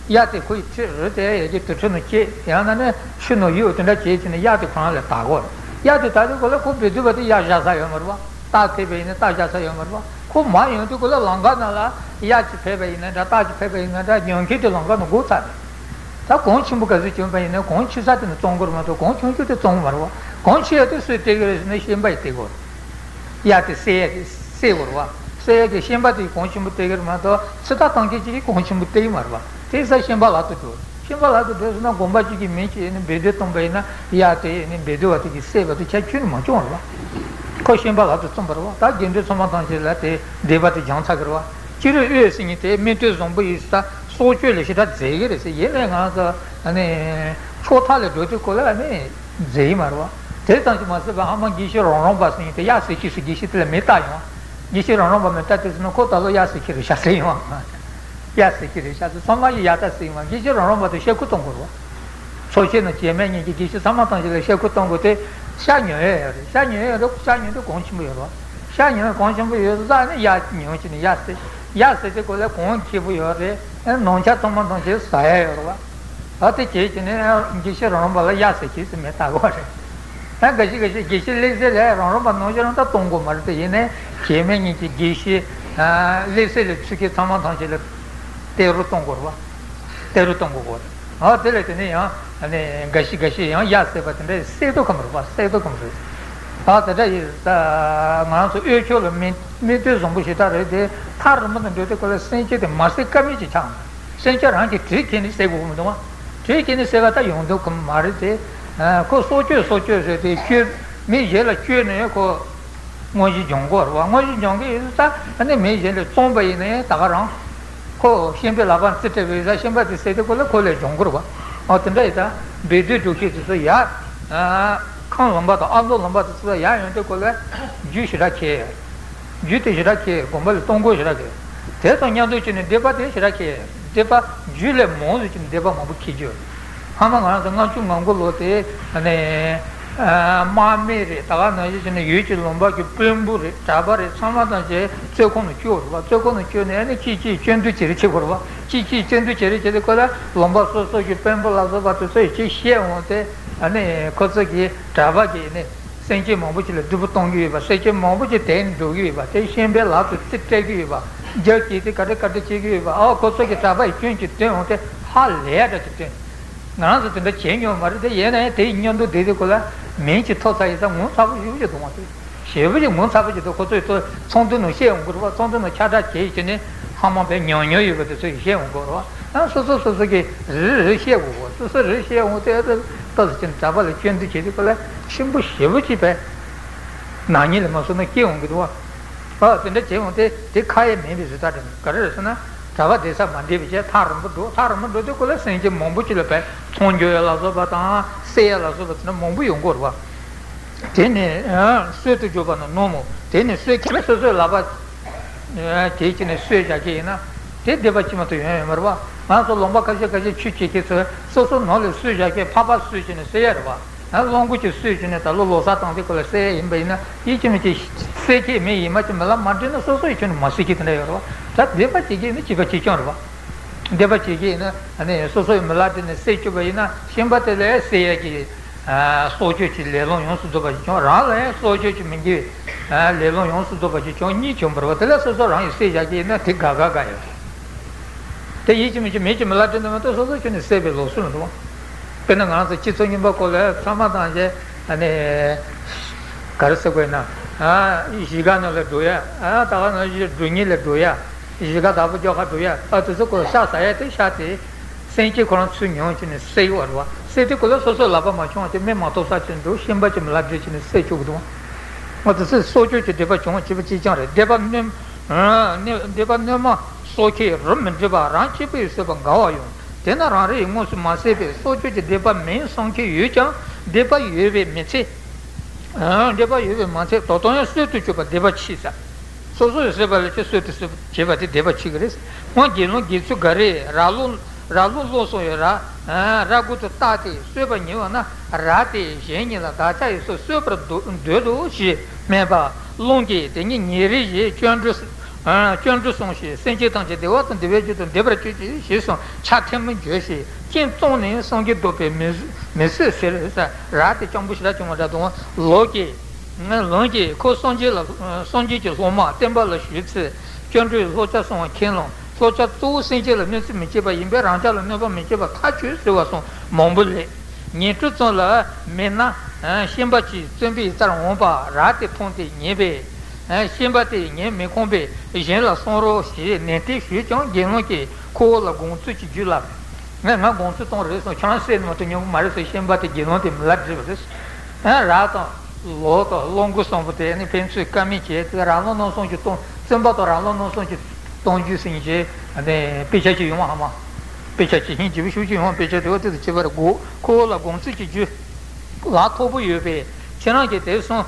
གཡའ་དེ་ཁོ་ཡི་ཁྲི་རི་དེ་ཡ་གི་དུར་ཁྲོད་ནང་སྐྱེས་ཡང་ན་ནི་ཆུ་ནང་ཡོད་དེ་འདྲ་བྱས་བྱས་ནས་གཡའ་དེ་ཁོ་རང་ལ་དག་གི་རེད། གཡའ་དེ་དག་དུས་སྐབས་ལ་ཁོ་སྦས་དོན་པ་དེ་གཡའ་བཞག་ས་ཡོད་མ་རེད་བ། སྟག་ཕེབས་པ་ཡིན་ན་སྟག་བཞག་ས་ཡོད་མ་རེད་བ། ཁོ་མར་ཡོང་དུས་སྐབས་ལ་ལམ་ཁ་ནང་ལ་གཡག་ཅིག་ཕེབས་པ་ཡིན་ན་འདྲ། སྟག་ཅིག་ཕེབས་པ་ཡིན་ན་འདྲ། ཉོ་མཁན་དེ་ལམ་ཁ་ནང་སྒུག་ཚར་ནས། ད་གོང་ཆེན་པོ་ག་ཚོད་བྱུང་བ་ཡིན་ན་གོང་ཆེ་ས་དེ་ནས་བཙོང་དགོས་རེད་མ་གཏོགས་གོང་ཆུང་ཆུང་དེ་བཙོང་མ་རེད་བ། གོང་ཆེ་ཡ་དེ་སུས་སྟེར་གི་རེད་ཟེར་ན་ཤན་པ་ཡིས་སྟེར་དགོས་རེད། གཡག་དེ་བསད་ཡ་དེ་བསད་དགོས་རེད་བ། བསད་ཡ་དེ་ཤན་པ་དེ་གོང་ཆེན་པོ་སྟེར་གི་རེད་མ་གཏོགས་ཕྱི་ཐག་བཏང་མཁན་ཅིག་གིས་གོང་ཆེན་པོ་སྟེར་གི་མ་རེད་བ། དེ་ས་ཤན་པ་ལག་ཏུ་འགྲོ། ཤན་པ་ལག་ཏུ་སྡོད་ཟེར་ན་དགོན་པ་གཅིག་གི་མི་གཅིག་ནི་སྦས་དོན་གཏོང་པ་ཡིན་ན་གཡག་དེ་ནི་སྦས་དོན་པ་དེ་གིས་བསད་པ་དེ་ཁྱད་ཆོས་ནི་མ་བྱུང་བ་རེད་བ། ཁོ་ཤན་པ་ལག་ཏུ་བཙོངས་པ་རེད་བ། ད་དགེ་འདུན་ཚང་མ་ཐམས་ཅད་ལ་དེ་སྡིག་པ་དེ་སྦྱངས་ཚར་གི་རེད་བ། སྤྱིར་དབུས་ཟེར་མཁན་དེ་མིག་ལྟོས་བཟང་པོ་ཡིན་ས་སྲོག་གཅོད་ལས་ཞེ་དྲག་མཛེས་གི་རེད་ཟེར། ཡིན་ནའི་ང་ཚོ་ཨ་ནི་ཕྱོགས་མཐའ་ལ་འགྲོ་དུས་སྐབས་ལ་ཨ་ནི་མཛེས་ཡི་མ་རེད་བ། དེ་ཙམ་ཞིག་མ་ཟད་པ་ཧ་མ་དགེ་བཤེས་རོང་རོང་པ་ཟེར་མཁན་དེ་གཡག་ཟས་ཁྱི་ཟེར། དགེ་བཤེས་དེ་ལ་མི་བཏགས་ཡོང་། དགེ་བཤེས་རོང་རོང་པ་མི་བཏགས་དེ་ཟེར་ན་ཁོ་ད་ལོ་གཡག་ཟས་ཁྱི་རེད་ཤག་ཟེར་ཡོང་། གཡག་ཟས་ཁྱི་རེད་ཤག་ཟེར། ཚང་མ་གིས་གཡག་ད་ཟེར་ཡོང་། དགེ་བཤེས་རོང་རོང་པ་དེ་ཤ་ཁུ་གཏོང་དགོས་རེད་བ། ཚོགས་ཆེན་ནང་སྐྱེ་དམན་གཉིས་ཀྱིས་དགེ་བཤེས་ཚང་མ་ཐམས་ཅད་ལ་ཤ་ཁུ་གཏོང་དགོས་ཏེ། ཤ་ཉོ་ཡས་ཡོད་རེད། ཤ་ཉོ་ཡས་ཡོད་རེད། ཤ་ཉོ་དུས་གོང་ཆེན་པོ་ཡོད་རེད་བ། ཤ་ཉོ་ཡས་གོང་ཆེན་པོ་ཡོད་ས་ནི་གཡག་ཉོ་བྱས་ནས་གཡག་ཟས། གཡག་ཟས་དེ་སྐབས་ལ་གོང་ཆེན་པོ་ཡོད་རེད། ནང་ཆ་ཚང་མ་ཐམས་ཅད་ཟ་ཡས་ཡོད་རེད་བ། ད་དེ་བྱས་བྱས་ནས་དགེ་བཤེས་རོང་རོང་པ་ལ་གཡག་ཟས་ཁྱི་ཟེར་མི་བཏགས་དགོས་རེད། ད་འགའ་ཤས་འགའ་ཤས་དགེ་བཤེས་ལེགས་གསལ་ལ་རོང་རོང་པ་ནང་བཞིན་རང་ད་གཏོང་དགོས་མ་རེད་དེ། ཡིན་ནའི་སྐྱེ་དམན་གཉིས་ཀྱིས་དགེ་བཤེས་ལེགས་གསལ་ལ་ཚུད་མཁན་ཚང་མ་ཐམས་ཅད་ལ་གཏད་རོགས་གཏོང་དགོས་རེད་བ། གཏད་རོགས་གཏོང་དགོས་རེད། ཨ་དེ་ལས་དེ་ནས་ཡང་ཨ་ནི་འགའ་ཤས་འགའ་ཤས་ཡང་གཡག་ཟས་པ་དེ་འདྲ་བསད་དོ་ཁ་མི་རེད་བ། བསད་དོ་ཁ་མི་རེད། ཨ་དེ་འདྲ་ཡིན་ད། ང་ཚོ་དབུས་ཕྱོགས་ལ་མིག་མིག་ལྟོས་བཟང་པོ་ཞེ་དྲག་རེད་དེ། ཐག་རིང་པོ་ནས་འགྲོ་དུས་སྐབས་ལ་སེམས་ཅན་དེ་མ་བསད་ཀ་མེད་ཅིག་ཆགས་འདུག་སེམས་ཅན་རང་གི་གྲི་ཁྱེར་ནས་བསད་དགོས་ཀྱི་མི་འདུག་བ། གྲི་ཁྱེར་ནས་བསད་པ་ད་ཡོང་འདུག་གི་མ་རེད་དེ། ཁོ་སྲོག་གཅོད་སྲོག་གཅོད་ཟེར་ཏེ་གཅོད། མི་གཞན་ལ་གཅོད་ནས་ཁོ་དངོས་གཞི་སྦྱོང་གི་རེད་བ། དངོས་གཞི་སྦྱོང་གི་ཡོད་ཙང་ཨ་ནི་མི་གཞན་ལ་བཙོངས་པ་ཡིན་ནའི་ད་ག་རང་། ཁོ་ཤན་པའི་ལག་པར་རྩིས་སྤྲད་པ་ཡིན་ཙང་ཤན་པ་དེ་བསད་དུས་སྐབས་ལ་ཁོ་ལས་སྦྱོང་གི་རེད་བ། ཨོ་དེ་འདྲ་ཡིན་ཙང་སྦས་དོན་སྒྲུབ་ཤེས་དེ་ཚོ་ཡ། ཁམས་ལུང་པ་དང་ཨ་མདོ་ལུང་པ་དེ་ཚོ་ཡར་ཡོང་དུས་སྐབས་ལ་རྒྱུ་ཞེ་དྲག་ཁེལ། རྒྱུ་དེ་ཞེ་དྲག་ཁེལ། དགོན་པ་ལ་གཏོང་སྒོ་ཞེ་དྲག་ཁེལ། དེ་དང་མཉམ་དུ་བྱས་ནས་སྡིག་པ་དེ་ཞེ་དྲག་ཁེལ། སྡིག་པ་རྒྱུ་ལས་མང་ཟེར་གྱི་ནས་སྡིག་པ་མང་པོ་ཁེལ་རྒྱུ། ཧ་མ་ང་རང་ཚོ་ལྔ་བཅུ་ང་དགུ་ལོ་དེ་ནས་དམག་མི་རེད། ད་ག་ནང་བཞིན་བྱས་ནས་ཡུལ་གྱི་ལུང་པ་གི་དཔོན་པོ་རེད། གྲྭ་པ་རེད། ཚང་མ་ཐམས་ཅད་བཙོན་ཁང་ནང་བཅུག་རེད་བ། བཙོན་ཁང་ནང་བཅུག་ནས་ཨ་ནི་ཁྱེད་ཀྱིས་སྐྱོན་བརྗོད་བྱེད་རེ་བྱེད་དགོས་རེད་བ། ཅིག་ཅིག་སྐྱོན་འཛུགས་བྱེད་རེས་བྱེད་དུས་ཁོ་ལ་ལུང་པ་སོ་སོ་གི་དཔོན་པོ་ལ་སོགས་པ་དེ་ཚོ་ཡིས་ཅིག་བཤད་འོང་སྟེ། ཨ་ནི་ཁོ་ཚོ་གིས་གྲྭ་པ་གིས་ནི་སེམས་ཅན་མང་པོ་ཅིག་ལ་སྡུག་པོ་གཏོང་གི་ཡོད་པ། སེམས་ཅན་མང་པོ་ཅིག་དེར་འགྲོ་གི་ཡོད་པ། དེ་ཤན་པའི་ལག་ཏུ་རྩིས་སྤྲད་ཀྱི་ཡོད་པ། རྒྱ་སྐྱེད་དེ་ག་འདྲ་ག་འདྲ་བྱེད་ཀྱི་ཡོད་པ། ཨ་ཁོ་ཚོ་གིས་གྲྭ་པ་ཡི་སྐྱོན་ཅིག་བཏོན་འོང་སྟེ་ཧ་ལས་ཡ་འདྲ་ཅིག་བཏོན། ང་རང་ཚོ་དེ་འདྲ་བྱས་མྱོང་མ་རེད་དེ། ཡིན་ན་ཡང་དེ་ཡི་མཉམ་དུ་བསྡད་དུས་ཁོ་ལ་མིང་ཅིག་ཐོབ་ཚར་ཡིན་ཙང་ངོ་ཚ་པོ་ཞེ་པོ་ཅིག་འདུག་མ་གཏོགས། ཞེ་པོ་ཅིག་ངོ་ཚ་པོ་ཅིག་འདུག་ཁོ་ཚོས་ཚོ་ཚོགས་འདུ་ནང་བཤད་འོང་གི་རེད་བ། ཚོགས་འདུ་ནང་ཁྱབ་བསྒྲགས་བྱས་ཡོད་ཀྱི་ནི་ཧ་མ་པའི་ཉམས་མྱོང་ཡོད་པ་དེ་ཚོས་བཤད་འོང་གི་རེད་བ། ཨ་སོ་སོ་སོ་སོ་གིས་རེ་རེ་བཤད་དགོས་གོ། སོ་སོ་རེ་བཤད་འོང་དེ་ཨ་ཏོག་ཙམ་ཅིག་གྲྭ་པ་ལ་སྐྱོན་འདི་བྱེད་དུས་ཁོ་ལ་ཆེན་པོ་ཞེ་པོ་ཅིག་པའི་ནག་ཉེས་ལ་མ་སོང་ན་སྐྱེ་འོང་གི་འདུག་བ། ཨ་དེ་འདྲ་བྱས་འོང་དེ་དེ་ཁ་ཡ་མེད་པའི་རི་དྭགས་འདྲ་མོ་ག་རེ་རེད་ཟེར་ན། གྲྭ་པ་བསྡད་ས་མ་འདྲེས་པའི་ཆེད་ཐག་རིང་པོ་འགྲོ། ཐག་རིང་པོ་འགྲོ་དུས་ཁོ་ལ་སེམས་ཅན་མང་པོ་ཅིག་ལ་བས་ཚོང་རྒྱག་ཡ་ལ་སོགས་པ་དང་བསད་ཡ་ལ་སོགས་པ་དེ་འདྲ་མང་པོ་ཡོང་གི་རེད་བ། དེ་ནི་ཨ་གསོད་དུ་འཇུག་པ་ན་རྣོ་མོ། དེ་ནི་གསོད་མཁན་སོ་སོའི་ལག་པ་དེ་ཅི་ནས་གསོད་བཞག་གི་ཡིན་ན་དེ་སྡིག་པ་ཅི་མ་གཏོགས་ཡོང་ཡོད་མ་རེད་བ། ང་ཚོ་ལུང་པ་ཁ་ཤས་ཁ་ཤས་ཆོས་བྱེད་མཁན་ཚོས་སོ་སོ་ནང་ལ་གསོད་བཞག་མཁན་ཕག་པ་གསོད་བྱས་ནས་བསད་ཡ་རེད་བ། ཨ་གླང་གོག་ཅིག་གསོད་བྱས་ནས་ད་ལོ་ལོ་གསར་བཏང་དུས་ཁོ་ལ་བསད་ཡ་ཡིན་པ་ཡིན་ན་ཡིད་ཆེས་མི་བྱེད། བསད་མཁན་མི་ཡིན་མ་ཅིག་མི་ལ་མ་དྲིས་ན་སོ་སོ་ཡིད་ཆེས་ནས་མ་བསད་མཁན་དེ་འདྲ་ཡོད་རེད་བ། ད་སྡིག་པ་བྱེད་མཁན་ནི་བྱིས་པ་གཅིག་རྐྱང་རེད་བ། སྡིག་པ་བྱེད་མཁན་ཡིན་ན་ཨ་ནི་སོ་སོ་ཡི་མི་ལ་དྲིས་ནས་བསད་བཅུག་པ་ཡིན་ན་ཤན་པ་དེ་ལ་བསད་ཡ་གི་ཨ་སྲོག་གཅོད་ཀྱི་ལས་སློང་ཡོངས་སུ་རྫོགས་པ་ཞིག་བྱུང་། རང་ལ་ཡང་སྲོག་གཅོད་ཀྱི་མི་དགེ་བའི་ཨ་ལས་སློང་ཡོངས་སུ་རྫོགས་པ་ཞིག་བྱུང་། གཉིས་བྱུང་བ་རེད་བ། དེ་ལ་སོ་སོ་རང་ཡིས་བསད་བཞག་མཁན་ཡིན་ན་དེ་དགའ་དགའ་དགའ་ཡོད་རེད། དེ་ཡིད་ཆེས་མི་བྱེད། མི་གཅིག་མི་ལ་དྲིས་ན་མ་གཏོགས་སོ་སོ་ཁྱོན་ནས་བསད་པའི་ལུགས་སྲོལ་མི་འདུག་དཔེར་ན་ང་ཚོ་སྤྱི་ཚོགས་རྙིང་པ་སྐོར་ལ་ཚང་མ་བཏང་རྗེས་ཨ་ནི་ག་རེ་ཟེར་དགོས་ན། ཨ་གཞིས་ཀ་ནང་ལ་འགྲོ་ཡ། ཨ་ད་ག་ནང་བཞིན་འགྲོ་ཉེ་ལ་འགྲོ་ཡ། གཞིས་ཀ་བདག་པོ་རྒྱག་ག་འགྲོ་ཡ། ཨ་དེ་ཚོ་སྐོར་ཤ་ཟ་ཡ་དེ་ཤ་དེ་སེམས་ཅན་ཁོ་རང་ཚུར་མྱོང་བྱས་ནས་བསད་ཡོད་རེད་བ། བསད་དུས་ཁོ་ལ་སོ་སོའི་ལག་པ་མ་བྱུང་བ་དེ་མི་མ་ཐོབ་ས་ཅིག་འགྲོ། ཤན་པ་གཅིག་མི་ལ་དྲིས་བྱས་ནས་བསད་བཅུག་གི་འདུག་ཨ་དེ་ཚོས་སྲོག་གཅོད་ཀྱི་སྡིག་པ་བྱུང་བ་བྱས་པ་གཅིག་རྐྱང་རེད། སྡིག་པ་སྣོན། ཨ་ནི་སྡིག་པ་སྣོན་མ། སྲོག་ཁྱེར་རུ་མི་འགྲིག་པ་རང་གཅིག་པུས་བཟོད་པ་འགལ་བ་ཡང་། དེས་ན་རང་རེ་ཡིས་དངོས་སུ་མ་བསད་པའི་སྲོག་གཅོད་ཀྱི་སྡིག་པ་མིན་བསམ་ཁྱེར་ཡོད་ཀྱང་སྡིག་པ་ཡོད་པས་མི་ཚད། ཨ་སྡིག་པ་ཡོད་པས་མ་ཚད་ད་དུང་ཡང་གསོད་དུ་གཅོད་པ་སྡིག་པ་ཆེ་ས། སོ་སོ་ཡིས་བཟོད་པ་ལས་ཀྱང་གསོད་དུ་གསོད་བྱེད་པ་དེ་སྡིག་པ་ཆེ་གི་རེད། འོ་དགེ་སློང་དགེ་ཚུལ་འགའ་རེས་ར་ལོ་ར་ལོ་བློ་སོང་བའི་ར་ར་མགོ་དུ་བཏགས་ཏེ་གསོད་པར་ཉེ་བ་ན་ར་དེས་གཞན་ཉིད་ལ་བདག་ཅག་ཡིས་སུ་གསོད་པར་འདོད་དོ་ཞེས་སྨྲས་པ། གླང་གིས་དེ་ཉིད་ཉེ་རིགས་ཡིན། སྐྱོན་འགྲོ། ཨ་སྐྱོན་འགྲོ་སོང་ཞེས་སེམས་ཅན་ཐམས་ཅད་བདེ་བ་དང་བདེ་བའི་རྒྱུ་དང་ལྡན་པར་གྱུར་ཅིག་ཞེས་གསུངས། ཕྱག་ཐལ་མོ་འགྱོད་ཅིང་སྤྱན་བཙུམས་ནས་བསམ་གྱིས་ལྡོག་པའི་མི་མི་བཟོད་ཟེར། ར་དེ་སྤྱང་པོ་ཞེ་དྲག་བྱུང་བ་འདྲ་དང་། ལོ་གིས་ལོང་གིས་ཁོ་སངས་རྒྱས་ལ་སངས་རྒྱས་ཀྱི་སློབ་མ་བསྟན་པ་ལ་ཞུགས་ཚེ། སྐྱོན་འགྲོའི་བསླབ་བྱ་གསུངས་པ་མཁྱེན་ལོ། བསླབ་བྱ་གཙོ་བོ་སེམས་ཅན་ལ་གནོད་འཚེ་མི་བྱེད་པ་ཡིན་པས་རང་ཅག་ལ་གནོད་པ་མི་བྱེད་པ་ཐག་ཆོད་ཟེར་བ་སོགས་མང་པོ་ལས། ཉན་སྤྲོ་ཙམ་ལ་མིན་ན་ཤན་པ་གཅིག་བཙོན་པའི་རྩར་འོངས་པ་ར་དེ་མཐོང་སྟེ་ཉེས་པས། ཤན་པ་དེས་ངས་མི་ཁོམ་པས་གཞན་ལ་གསུང་རོགས་ཞེས་ནན་ཏན་ཞུས་ཀྱང་དགེ་སློང་གིས་ཁོ་བོ་ལ་དགོངས་ཚུལ་གྱི་རྒྱུ་ལ། ངས་ང་དགོངས་ཚུལ་གཏོང་རེད་སོང་ཁྱེད་རང་བསད་ནས་མ་གཏོགས་ཉན་གི་མ་རེད་ཟེར། ཤན་པ་དེ་དགེ་སློང་དེ་མི་ལ་སྒྲིབ་པ་རེད། ར་དང་ལོ་དང་གླང་གོག་གསུམ་པོ་དེ་ནི་ཕན་ཚུན་དཀའ་མེད་བྱས་ཏེ་ར་ལོང་རྣམ་གསུམ་གྱི་སྟོང་བཙོན་པ་དང་ར་ལོང་རྣམ་གསུམ་གྱི་སྟོང་རྒྱུ་ཟེར་མཁན་ཅིག་དཔེ་ཆ་ཅིག་ཡོང་བ་ཧ་མ། དཔེ་ཆ་ཅིག་ཧིན་ཇི་བོ་ཤུགས་ཅིག་ཡོང་བ། དཔེ་ཆ་དེ་བ་དེ་དང་བཅས་པར་གོ་ཁོ་བོ་ལ་དགོངས་ཚུལ་གྱི་རྒྱུ། ལག་མཐོ་པོ་ཡོད་པས་ཁྱེད་རང་གིས་དེ་སོང་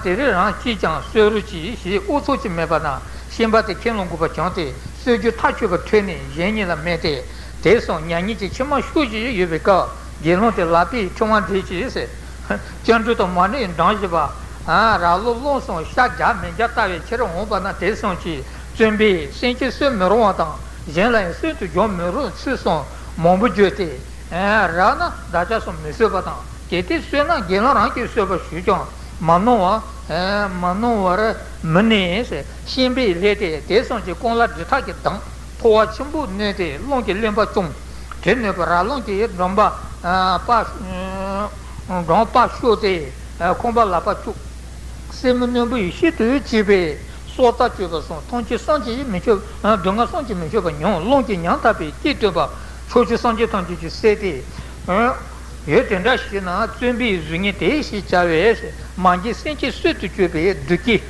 དེ་རིང་རང་གཅིག་ཀྱང་གསོད་རོགས་གྱིས་ཞེས་ཨུ་ཚུགས་ཀྱིས་སྨྲས་པ་ན། ཤན་པ་དེ་ཁས་བླངས་དགོས་པ་བྱུང་སྟེ་གསོད་རྒྱུ་ཐག་ཆོད་པར་ཐོས་ནས་གཞན་ཉིད་ལ་སྨྲས་ཏེ། དེ་སོང་ཉལ་ཉལ་གྱི་མཆིལ་མ་ཤུགས་ཀྱིས་ཡོད་པའི་སྐབས་དགེ་སློང་དེ་ལག་པས་ཕྲེང་བ་འདེད་ཅིག་ཟེར། སྐྱབས་འགྲོ་དང་མ་ཎི་འགྲམ་བཞི་པ། ར་ལོ་རླུང་གསུམ་ཤ་རྒྱགས་མི་རྒྱགས་ལྟ་བའི་ཕྱིར་འོངས་པ་ན། དེ་སོང་ཅིག་བཙོན་པས་སེམས་ཅན་གསོད་མི་རུང་བ་དང་གཞན་ལ་ཡང་གསོད་དུ་འཇུག་མི་རུང་ཚུལ་གསུངས། མང་པོ་བརྗོད་དེ། ར་ན་བདག་ཅག་སོགས་མི་གསོད་པ་དང་། གལ་ཏེ་གསོད་ན་དགེ་སློང་རང་གིས་གསོད་པར་ཞུས་ཀྱང་མ་གནང་བ། མ་གནང་བར་མི་ནུས་ཟེར། ཤན་པས་སླེབས་ཏེ་དེ་སོང་ཅིག་རྐང་ལག་གྲི་ཐག་གིས་བརྡུངས། ཕོ་བ་ཆེན་པོ་མནན་ཏེ་རླུང་གིས་རློན་པ་བཅོམ། གྲི་མནན་པ་ར་ལུང་གིས་འགྲམ་པ་པ། འགྲམ་པ་བཤུས་ཏེ་ཁོང་པ་ལག་པ་བཅུག་སེན་མོ་རྣོན་པོ་ཡིས་ཤིན་ཏུ་བཅད་པས་སྲོག་རྩ་གཅོད་པ་སོགས་མཐོང་ཆོས་བསམ་གྱིས་མི་ཆོད། སྡུག་བསྔལ་བསམ་གྱིས་མི་ཆོད་པ་མྱོང་། རླུང་གིས་ཉམ་ཐག་པའི་སྐད་བཏོན་པ། ཕྱོགས་བཅུའི་སངས་རྒྱས་ཐམས་ཅད་ཀྱིས་གསལ་ཏེ། ཡུལ་དེ་འདྲ་ཞིག་ན་བཙོན་པའི་གཟུགས་བརྙན་དེ་ཞེས་བྱ་བས། མ་གྱུར་སེམས་ཅན་གསོད་དུ་གཅོད་པའི་བདུད་ཀྱིས།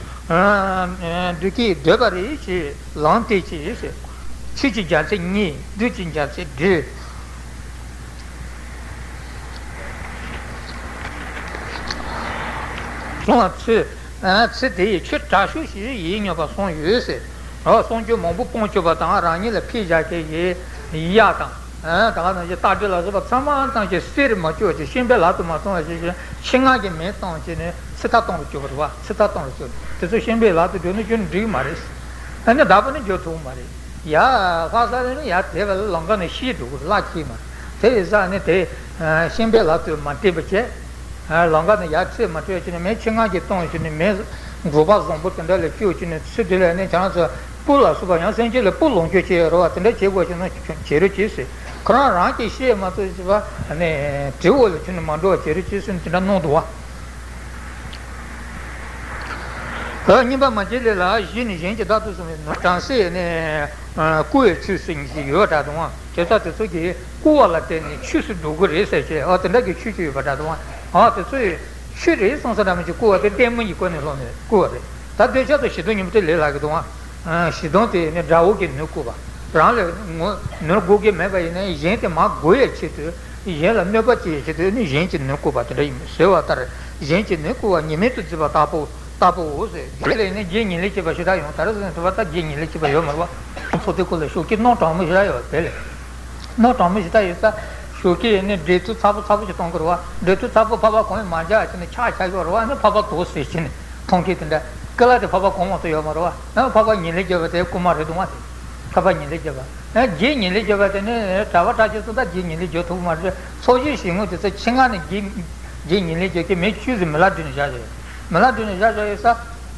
བདུད་ཀྱིས་འདོད་པ་རེ་ཞིག་ལམ་སྟེར་ཅིག་ཆོས་ཀྱི་རྒྱལ་མཚན་གཉིས། བདུད་ཀྱི་རྒྱལ་མཚན་བདུད། གསུངས་པ་ཚུལ། ཚེ་དེ་ཡི་ཆོས་དྲག་ཤོས་ཤིག་ཡིན་སྙམ་པ་གསུངས་ཡོད་ཟེར། གསུང་རྒྱུན་མང་པོ་སྤོང་བཅུག་པ་དང་རང་ཉིད་ལ་ཕན་བཞག་མཁན་གྱི་གཡག་དང་། ད་ག་ནང་བཞིན་སྟག་སྦྲུལ་ལ་སོགས་པ་ཚང་མ་ཐམས་ཅད་བསད་རེ་མ་བཅུག་ཅིག་ཤན་པའི་ལག་ཏུ་མ་སོང་བ་ཞིག་ཆེད་མངགས་ཀྱིས་མེ་བཏང་བྱས་ནས་ཚིག་ཐག་གཏོང་རུ་བཅུག་པ་རེད་བ། ཚིག་ཐག་གཏོང་རུ་བཅུག་དེ་ཚོ་ཤན་པའི་ལག་ཏུ་འགྲོ་ན་ཁྱོད་འགྲིག་གི་མ་རེད། ཨ་ནི་བདག་པོ་ནི་འགྱོ་ཐུབ་ཀྱི་མ་རེད། ཡ། ལྷ་ས་ནས་ཡར་དེད་པ་ལ་ལམ་ཁ་ནས་ཤི་འགྲོ་གི་རེད། གླ་ཁྱེར་མ་དེ་ཡི་ས་ནས་དེ་ཤིང་པའི་ལ་དུ་མ་བལྟས་པ་བྱས། ལམ་ཁ་ནས་ཡར་ཚེ་མ་སྤྲོད་བྱས་ནས་མེ་ཆུ་ལྔ་གིས་བཏང་བྱས་ནས་མེ་འབྲོག་པ་བཟང་པོ་དེ་འདྲ་ལ་སྤྱོད་བྱས་ནས་ཚུར་དེ་ལ་ནས་ཁྱེད་རང་ཚོ་སྤུ་ལ་སོགས་པ་ཡང་སེམས་ཅན་ལ་སྤུ་ལོངས་སྤྱོད་བྱེད་ཡོད་རེད་བ། དེ་འདྲ་བྱེད་དགོས་བྱས་ན་བྱེད་རོགས་བྱེད་ཟེར། ཁོ་རང་རང་གིས་ཤེས་མ་ཐུབ་བྱས་པ་ནས་དེ་འོག་ལ་ཁྱོད་ནས་མ་འགྲོ་བ་བྱེད་རོགས་བྱེད་ཟེར་ནས་དེ་འདྲ་གནང་འདུག་བ། ཨ། གཉིས་པ་མ་གཅིག་ལས་ལ་གཞི་ནི་གཞན་གྱི་བདག་ཏུ་སོང་བའི་ནོར་བྲམ་ཟེ་ནས་བཀུར་བའི་ཆོས་སུ་ཉིད་ཅིག་ཡོད་པ་འདྲ་འདུག་ཨ། དེ་ཚོ་དེ་ཚོ་གིས་བཀུར་བ་ལ་བརྟེན་ནས་ཆོས་སུ་འགྲོ་གི་རེད་ཟེར་བྱས། ཨ། དེ་འདྲ་གི་ཆོས་ཅིག་ཡོད་པ་འདྲ་འདུག་ཨ། ཨ། དེ་ཚོ་ཡི་ཆོས་རེད་བསམ་ས་འདྲ་མི་ཅིག་བཀུར་བ་དེ་ལྟད་མོ་ཡི་སྒོ་ནས་ལྷོད་ནས་བཀུར་བ་རེད། ད་འདོད་ཆགས་དང་ཞེ་སྡང་གཉིས་པོ་དེ་ལས་སླ་གི་འདུག་ཨ། ཞེ་སྡང་དེ་ནི་དགྲ་བོ་གིས་ནོར་བཀུར་བ། རང་ལ་ངོ་ནོར་དགོས་ཀྱི་མེད་པ་ཡིན་ན་གཞན་དེ་མར་དགོས་ཡའི་ཆེད་དུ། གཞན་ལ་གནོད་པ་བྱེད་ཡའི་ཆེད་དུ་ནི་གཞན་གྱིས་ནོར་བཀུར་བ་དེ་འདྲ་ཡིན་ཟེར་བ་ལྟར། གཞན་གྱིས་ནོར་བཀུར་བ་ཉེས་མེད་དུ་བརྩི་བ་ལྟ་བུ་ལྟ་བུའོ་ཟེར། དེ་ལས་ནི་རྗེ་ཉེས་ལས་སྐྱེས་པ་ཞེ་དྲག་ཡོང་། ད་རེས་ཟེར་ན་དུ་བ་ད་རྗེ་ཉེས་ལས་སྐྱེས་པ་ཡོད་མ་རེད་བ། ཚོ་དེ་ཁོ་ལ་ཞོགས་ཀས་གནམ་གྲང་མོ་ཞེ་དྲག་ཡོད་དེ་ལས། གནམ་གྲང་མོ་ཞེ་དྲག་ཡོད་ས། ཞོགས་ཀས་ནི་འབྲས་ཐུག་ཚ་པོ་ཚ་པོ་ཞིག་གཏོང་གི་རེད་བ། འབྲས་ཐུག་ཚ་པོ་ཕ་ཕ་གང་ཡང་མ་འཇག་བྱས་ནས་ཆག་ཆག་ཡོད་རེད་བ། ནི་ཕ་ཕ་དོག་ཟེར་བྱས་ནས་མཐོང་མཁན་དེ་འདྲ། ཀི་ལ་དེ་ཕ་ཕ་གང་མ་གཏོགས་ཡོད་མ་རེད་བ། ཨ། ཕ་ཕ་ཉེས་ལས་བརྒྱབ་པ་དེ་རྐུན་མ་རེད་འདུག་བ། དེ་ཕ་ཕ་ཉེས་ལས་བརྒྱབ་པ། ཨ། རྗེ་ཉེས་ལས་བརྒྱབ་པ་དེ་ནི་གྲྭ་པ་གྲྭ་ཆས་ཚོ་ད་རྗེ་ཉེས་ལས་བརྒྱབ་ཐུབ་མ་རེད། ཚོགས་ཆེན་ཞལ་ངོ་དེ་ཚོ་ཆེད་མངགས་ནས་རྗེ་རྗེ་ཉེས་ལས་བརྒྱབ་ཀྱི་མི་ཆོས་ཟིན་མི་ལ་འདྲུད་ནས་བཞག་བཞག་ཡོད། མི་ལ་འདྲུད་ནས་བཞག་བཞག་ཡོད་ས།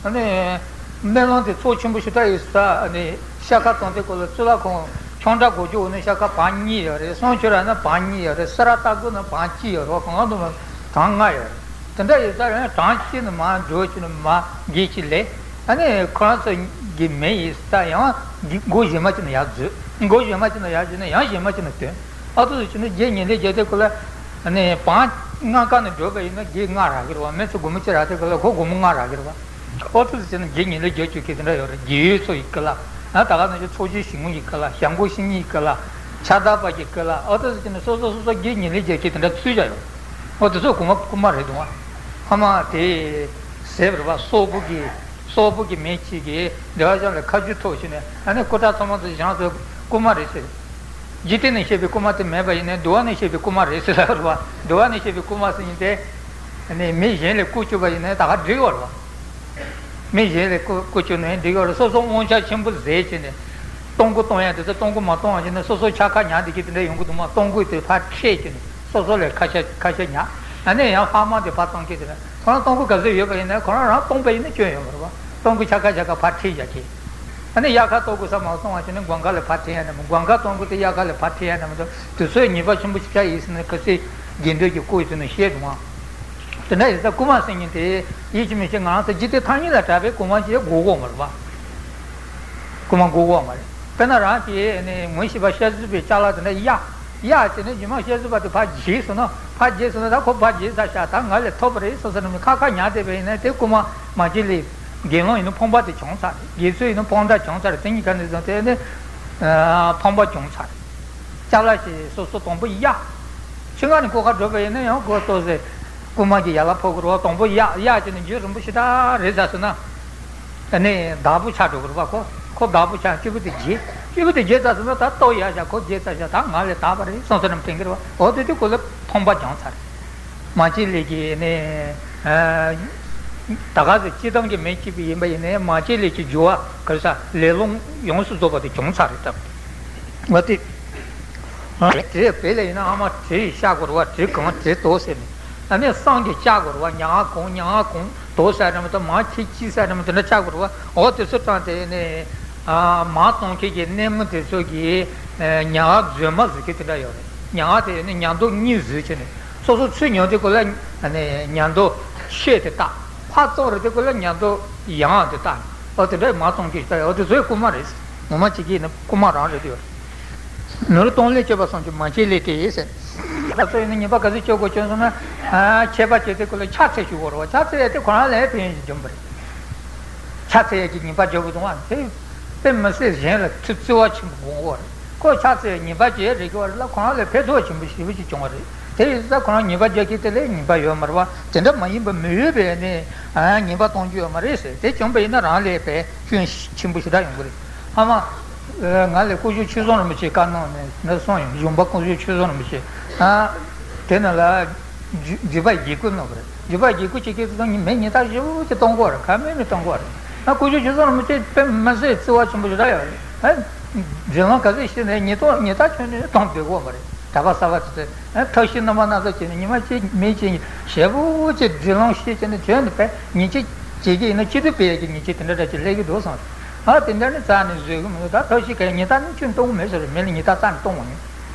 ཨ་ནི། སྨོན་ལམ་དེ་ཚོགས་ཆེན་པོ་ཞིག་ད་ཡོད་ས། ཨ་ནི། ཤ་ཁ་གཏོང་དེ་སྐོར་ལ་གཙུག་ལག་ཁང་ཁྱུང་བྲག་སྒོ་ཕྱོགས་ནས་ཤ་ཁ་བང་གཉིས་ཡོད་རེད། གསུང་ཆོས་ར་ན་བང་གཉིས་ཡོད་རེད། སེ་ར་ལྟ་སྒོ་ན་བང་གཅིག་ཡོད་རེད། གང་དུ་ན་བང་ལྔ་ཡོད་རེད། དེ་འདྲ་ཡོད་ས་རེད། བྲང་གཅིག་ནས་མར་འགྲོ་ཆུ་ནས་མར་གྱི་ཅི་ལས། ཨ་ནི་ཁོ་རང་ཚོ་གི་མི་ཡིན་ས་ཡང་སྒོ་གཞན་མ་ཅིག་ནས་ཡར་འཛུལ། སྒོ་གཞན་མ་ཅིག་ནས་ཡར་འཛུལ་ནས་ཡང་གཞན་མ་ཅིག་ནས་ཐོན། ཨ་ཏོ་ཟེར་ནས་རྗེ་ཉེས་ལས་བརྒྱབ་དེ་ཁོ་ལ། ཨ་ནི་བང་ལྔ་ཀ་ནས་འགྲོ་བ་ཡིན་ན་དགེ་ལྔ་རག་གི་རེད་བ། མི་ཚོ་སྒོར་མོ་གཅིག་རག་དེ་ཁོ་ལ་ཁོ་སྒོར་མོ་ལྔ་རག་གི་རེད་བ། ཨ་ཏོ་ཟེར་ནས་རྗེ་ཉེས་ལས་བརྒྱབ་བཅུག་གི་དེ་འདྲ་ཡོད་རེད། རྒས་ཡོལ་ཚོ་ཡི་ཀི་ལ། ཨ་ད་ག་ནང་བཞིན་ཚོགས་ཆེན་ཞལ་ངོ་ཡི་ཀི་ལ། ཞྭ་མགོ་ཤིང་ཡི་ཀི་ལ། ཕྱག་བདར་པ་གི་ཀི་ལ། ཨ་ཏོ་ཟེར་ནས་སོ་སོ་སོ་སོ་རྗེ་ཉེས་ལས་བརྒྱབ་བཅུག་དེ་འདྲ་ཚུད་བཞག་ཡོད། ཨ་དེ་ཚོ་རྐུན་མ་རྐུན་མ་རེད་འདུག་བ། ཨ་མ་དེ་ཟེར་བ་རེད་བ། སོག་པོ་གི་སོག་པོ་གི་མི་གཅིག་གིས་བདེ་བ་ཅན་ལ་ཁ་རྒྱུན་ཐོགས་བྱས་ནས། ཨ་ནི་སྐུ་དྲག་ཚང་མ་ཚོ་ཞང་ཚོ་རྐུན་མ་རེད་ཟེར། འཇིག་རྟེན་ནས་བཤད་པའི་རྐུན་མ་དེ་མེད་པ་ཡིན་ནའི་འདུལ་བ་ནས་བཤད་པའི་རྐུན་མ་རེད་ཟེར་ལབ་རེད་བ། འདུལ་བ་ནས་བཤད་པའི་རྐུན་མ་ཟེར་མཁན་དེ། ཨ་ནི་མི་གཞན་ལ་རྐུ་བཅུག་པ་ཡིན་ནའི་ད་ག་འགྲིག་ཡོད་རེད་བ། མི་གཞན་ལ་རྐུ་རྐུ་བཅུག་ནའི་འགྲིག་ཡོད་རེད། སོ་སོ་དབང་ཆ་ཆེན་པོ་ཟས་བྱས་ནས། གཏོང་སྒོ་གཏོང་ཡ་དེ་ཚོ་གཏོང་སྒོ་མ་གཏོང་བ་བྱས་ནས་སོ་སོ་ཆ་ཁ་ཉར་བསྡད་ཀྱི་དེ་འདྲ་ཡོང་གི་འདུག་མ། གཏོང་སྒོ་དེ་ཕར་ཁྲིད་བྱས་ནས་སོ་སོ་ལ་ཁ་ཤ་ཁ་ཤ་ཉར། ཨ་ནི་ཡང་ཕ་མ་དེ་ཕར་གཏོང་གི་དེ་འདྲ། ཁོ་རང་གཏོང་སྒོ་ག་ཚོད་ཡོད་པ་ཡིན་ནའི་ཁོ་རང་རང་གཏོང་པ་ཡིན་ན་སྐྱོན་ཡོད་མ་རེད་བ། གཏོང་སྒོ་ཆ་ཁ་ཆ་ཁ་ཕར་ཁྲིད་བཞག་གི། ཨ་ནི་དབྱར་ཁ་གཏོང་དགོས་ས་མ་གཏོང་བ་བྱས་ནས་དགུན་ཁ་ལ་ཕར་ཁྲིད་ཡ་འདྲ་མོ། དགུན་ཁ་གཏོང་དགོས་དེ་དབྱར་ཁ་ལ་ཕར་ཁྲིད་ཡ་འདྲ་མོ་འདུག་དུས་ཚོད་ཉེས་པ་ཆེན་པོ་ཞིག་ཆགས་ཡིན་ཟེར་ན་ག་ཚོད་དགེ་འདུན་གྱི་སྐུ་ཡིན་ཟེར་ན་བཤད་འདུག་ཨང་། དེ་འདྲ་ཡིན་ཙང་རྐུན་མ་ཟེར་མཁན་དེ་ཡིད་ཆེས་མི་བྱེད། ང་རང་ཚོ་འཇིག་རྟེན་ཐ་སྙད་ལ་གྲགས་པའི་རྐུན་མ་ཞིག་དགོས་ཀྱི་ཡོད་མ་རེད་པ། རྐུན་མ་དགོས་ཀྱི་ཡོད་མ་རེད། དཔེར་ན་རང་གི་ནི་ངོ་ཤེས་པ་ཤ་ཟུར་པའི་ཅ་ལག་དེ་འདྲ་གཡར། གཡར་བྱས་ནས་རྗེས་མ་ཤ་ཟུར་པ་དེ་ཕར་བརྗེད་སོང་ན། ཕར་བརྗེད་སོང་ན་ད་ཁོ་ཕར་བརྗེད་ཚར་ཤག་ད་ང་ལས་ཐོབ་པ་རེད་བསམ་བསམ་ནས་ཁ་ཁ་ཉར་བསྡད་པ་ཡིན་ན་དེ་རྐུན་མ་མ་བྱེད་ལས། དགེ་སློང་ཡིན་ན་ཕོངས་པ་དེ་བྱུང་ཚར་རེད། དགེ་ཚུལ་ཡིན་ན་ཕོངས་འདྲ་བྱུང་ཚར་རེད། དེ་གཉིས་ཀ་ནས་བཟུང་སྟེ་ནི་ཕོངས་པ་བྱུང་ཚར་རེད། ཅ་ལག་ཞིག་སོ་སོ་དང་པོ་གཡར། ཕྱི་ནང་ནས་སྒོ་ཁར་འགྲོ་བ་ཡིན་ན་ཡང་སྒོ་ལྟོས་ཟེར། རྐུན་མ་གིས་ཡར་ལ་ཕོག་གི་རེད་བ། དང་པོ་གཡར། གཡར་བྱས་ནས་རྒྱུན་རིང་པོ་ཞེ་དྲག་རེད་ཚར་སོང་ན། ཨ་ནི་བདག་པོ་ཆགས་འགྲོ་གི་རེད་བ། ཁོ་ཁོ་བདག་པོ་ཆགས། སྐྱིད་པོ་དེ་བརྗེད། སྐྱིད་པོ་དེ་བརྗེད་ཚར་སོང་ན་ད་ལྟོས་ཡ་བཞག་ཁོ་བརྗེད་ཚར་ཤག་ད་ང་ལས་ཐར་པ་རེད་བསམ་བསམ་ནས་དྲན་གི་རེད་བ། འོ་དེ་དུས་ཁོ་ལ་ཕོངས་པ་བྱུང་ཚར་རེད། མ་བྱེད་ལས་ཀྱི་ནི། ད་ག་ཟེ་སྤྱིར་བཏང་གི་མི་གཅིག་པུ་ཡིན་པ་ཡིན་ནའི་མ་བྱེད་ལས་ཀྱི་སྦྱོར་བ་ག་རེ་ཟ་ལས་སློང་ཡོངས་སུ་རྫོགས་པ་དེ་བྱུང་ཚར་རེད་སྟབས། ང་དེ། དྲི་བས་ལ་ཡིན་ན་ཨ་མ་དྲི་བཤགས་དགོས་རེད་བ། དྲི་གང་དྲི་དོགས་ཟེར་ནས། ཨ་ནི་བསང་གིས་བཤགས་དགོས་རེད་བ། ཉ་ང་གང་ཉ་ང་གང་དོགས་ཟེར་རེད་མ་གཏོགས་མ་ཁྱི་ཁྱི་ཟེར་རེད་མ་གཏོགས་དེ་འདྲ་བཤགས་དགོས་རེད་བ། འོ་དེ་ཚོ་དྲངས་ཏེ་ནི། མ་གཏོང་མཁན་གྱི་གནས་མི་དེ་ཚོ་གིས་ཉ་ང་རྫུན་མ་བཟོ་མཁན་དེ་འདྲ་ཡོད་རེད། ཉ་ང་དེ་ནི་ཉ་མདོག་གཉིས་བཟོས་བྱས་ནས། སོ་སོ་ཚུར་ཉོ་དུས་སྐབས་ལ་ཉ་མདོག་ཤེས་དེ་བཏགས། ཕར་བཙོང་རུ་དུས་སྐབས་ལ་ཉ་མདོག་ཡང་དེ་བཏགས། ཨོ་དེ་འདྲ་མ་གཏོང་གི་ལྟ་ཡོད། དེ་ཚོའི་རྐུན་མ་རེད། ངོ་མ་བྱེད་ཀྱི་ཡིན་ན་རྐུན་མ་རང་རེད་དེ། ནོར་གཏོང་ལས་སྤྱོད་པ་སོགས་ཀྱི་མ་བྱེད་ལས་དེ་ཟེར། ད་ཚོ་ཡིན་ན་ཉེས་པ་ག་ཚོད་སྤྱོད་དགོས་སྐྱོན་སོང་ན། ཆད་པ་བཅད་དུས་སྐབས་ལ་ཕྱག་འཚལ་ཞུ་དགོས་རེད་བ། ཕྱག་འཚལ་ཡས་དེ་ཁོ་རང་ལ་ཕན་ཡོན་ཞིག་འབྱུང་བ་རེད། ཕྱག་འཚལ་ཡས་ཀྱི་ཉེས་པ་འཇོག་དགོས་དང་བ་དེ། དཔེ་མི་སྲིད་གཞན་ལ་ཐུགས་བརྩེ་བ་ཆེན་པོ་སྒོམ་དགོས་རེད། ཁོ་ཕྱག་འཚལ་ཉེས་པ་བྱེད་རེད་ཀྱི་བ་རེད་ལ་ཁོ་རང་ལ་ཕན་ཐོགས་ཆེན་པོ་ཞེ་པོ་ཅིག་བྱུང་བ་རེད། དེ་ཡིན་ཙང་ཁོ་རང་ཉེས་པ་རྒྱག་མཁན་དེ་ལས་ཉེས་པ་ཡོད་མ་རེད་བ། དེ་འདྲ་མ་ཡིན་པ་མི་འོས་པའི་ནི། ཉེས་པ་གཏོང་རྒྱུ་ཡོད་མ་རེད་ཟེར། དེ་བྱུང་བ་ཡིན་ན་རང་ལ་ཕན་སྐྱོན་ཆེན་པོ་ཞེ་དྲག་ཡོང་གི་རེད། ཨ་མ། ང་ལ་སྐུ་ཞབས་ཆོས་བཟང་རིན་པོ་ཆེ་བཀའ་གནང་ནས་ནས་གསུངས་ཡོང་། གཞུང་པ་སྐུ་ཞབས་ཆོས་བཟང་རིན་པོ་ཆེ། དེ་ནང་ལ། རྒྱུད་པ་བརྒྱད་སྐུལ་གནང་བ་རེད། རྒྱུད་པ་བརྒྱད་སྐུལ་བྱེད་མཁན་ཚོ་མི་ཉིན་ལྟར་ཞིབ་ཅིག་གཏོང་དགོས་རེད། ཁ་མེད་མི་གཏོང་དགོས་རེད། ཨ་སྐུ་ཞབས་ཆོས་བཟང་རིན་པོ་ཆེ་དཔེ་མི་སྲིད་བརྩེ་བ་ཆེན་པོ་ཞེ་དྲག་ཡོད་རེད། སྒྲིབ་ལམ་ག་ཚོད་ཞིག་ནས་ཉི་ཐོག་ཉི་ཟླ་ཆོད་ནས་གཏོང་སྡོད་དགོས་མ་རེད། གྲྭ་པ་གསར་པ་དེ་ཚོས་ཐབས་ཤེས་རྣམ་པ་སྣ་ཚོགས་བྱས་ནས་ཉི་མ་གཅིག་མི་གཅིག་ཞེ་པོ་ཅིག་སྒྲིབ་ལམ་ཤེས་བྱས་ནས་བྱོན་ནས་པས་ཉིན་གཅིག་བྱེད་ཀྱི་ཡིན་ན་སྤྱི་འཐུས་སྤེལ་ཡས་ཀྱི་ཉིན་གཅིག་དེ་འདྲ་འདྲ་ཅིག་སླེབས་ཀྱི་འདུག་བསམ། ཨ་དེ་འདྲ་ནི་རྩ་ནས་བཟོད་ཀྱི་མི་འདུག་ད་ཐབས་ཤེས་ག་ཉི་ཟླ་ནི་ཆུ་གཏོང་གི་མེད་ཟེར་རེད། མི་ལ་ཉི་ཟླ་རྩ་ནས་གཏོང་བ་ཡིན།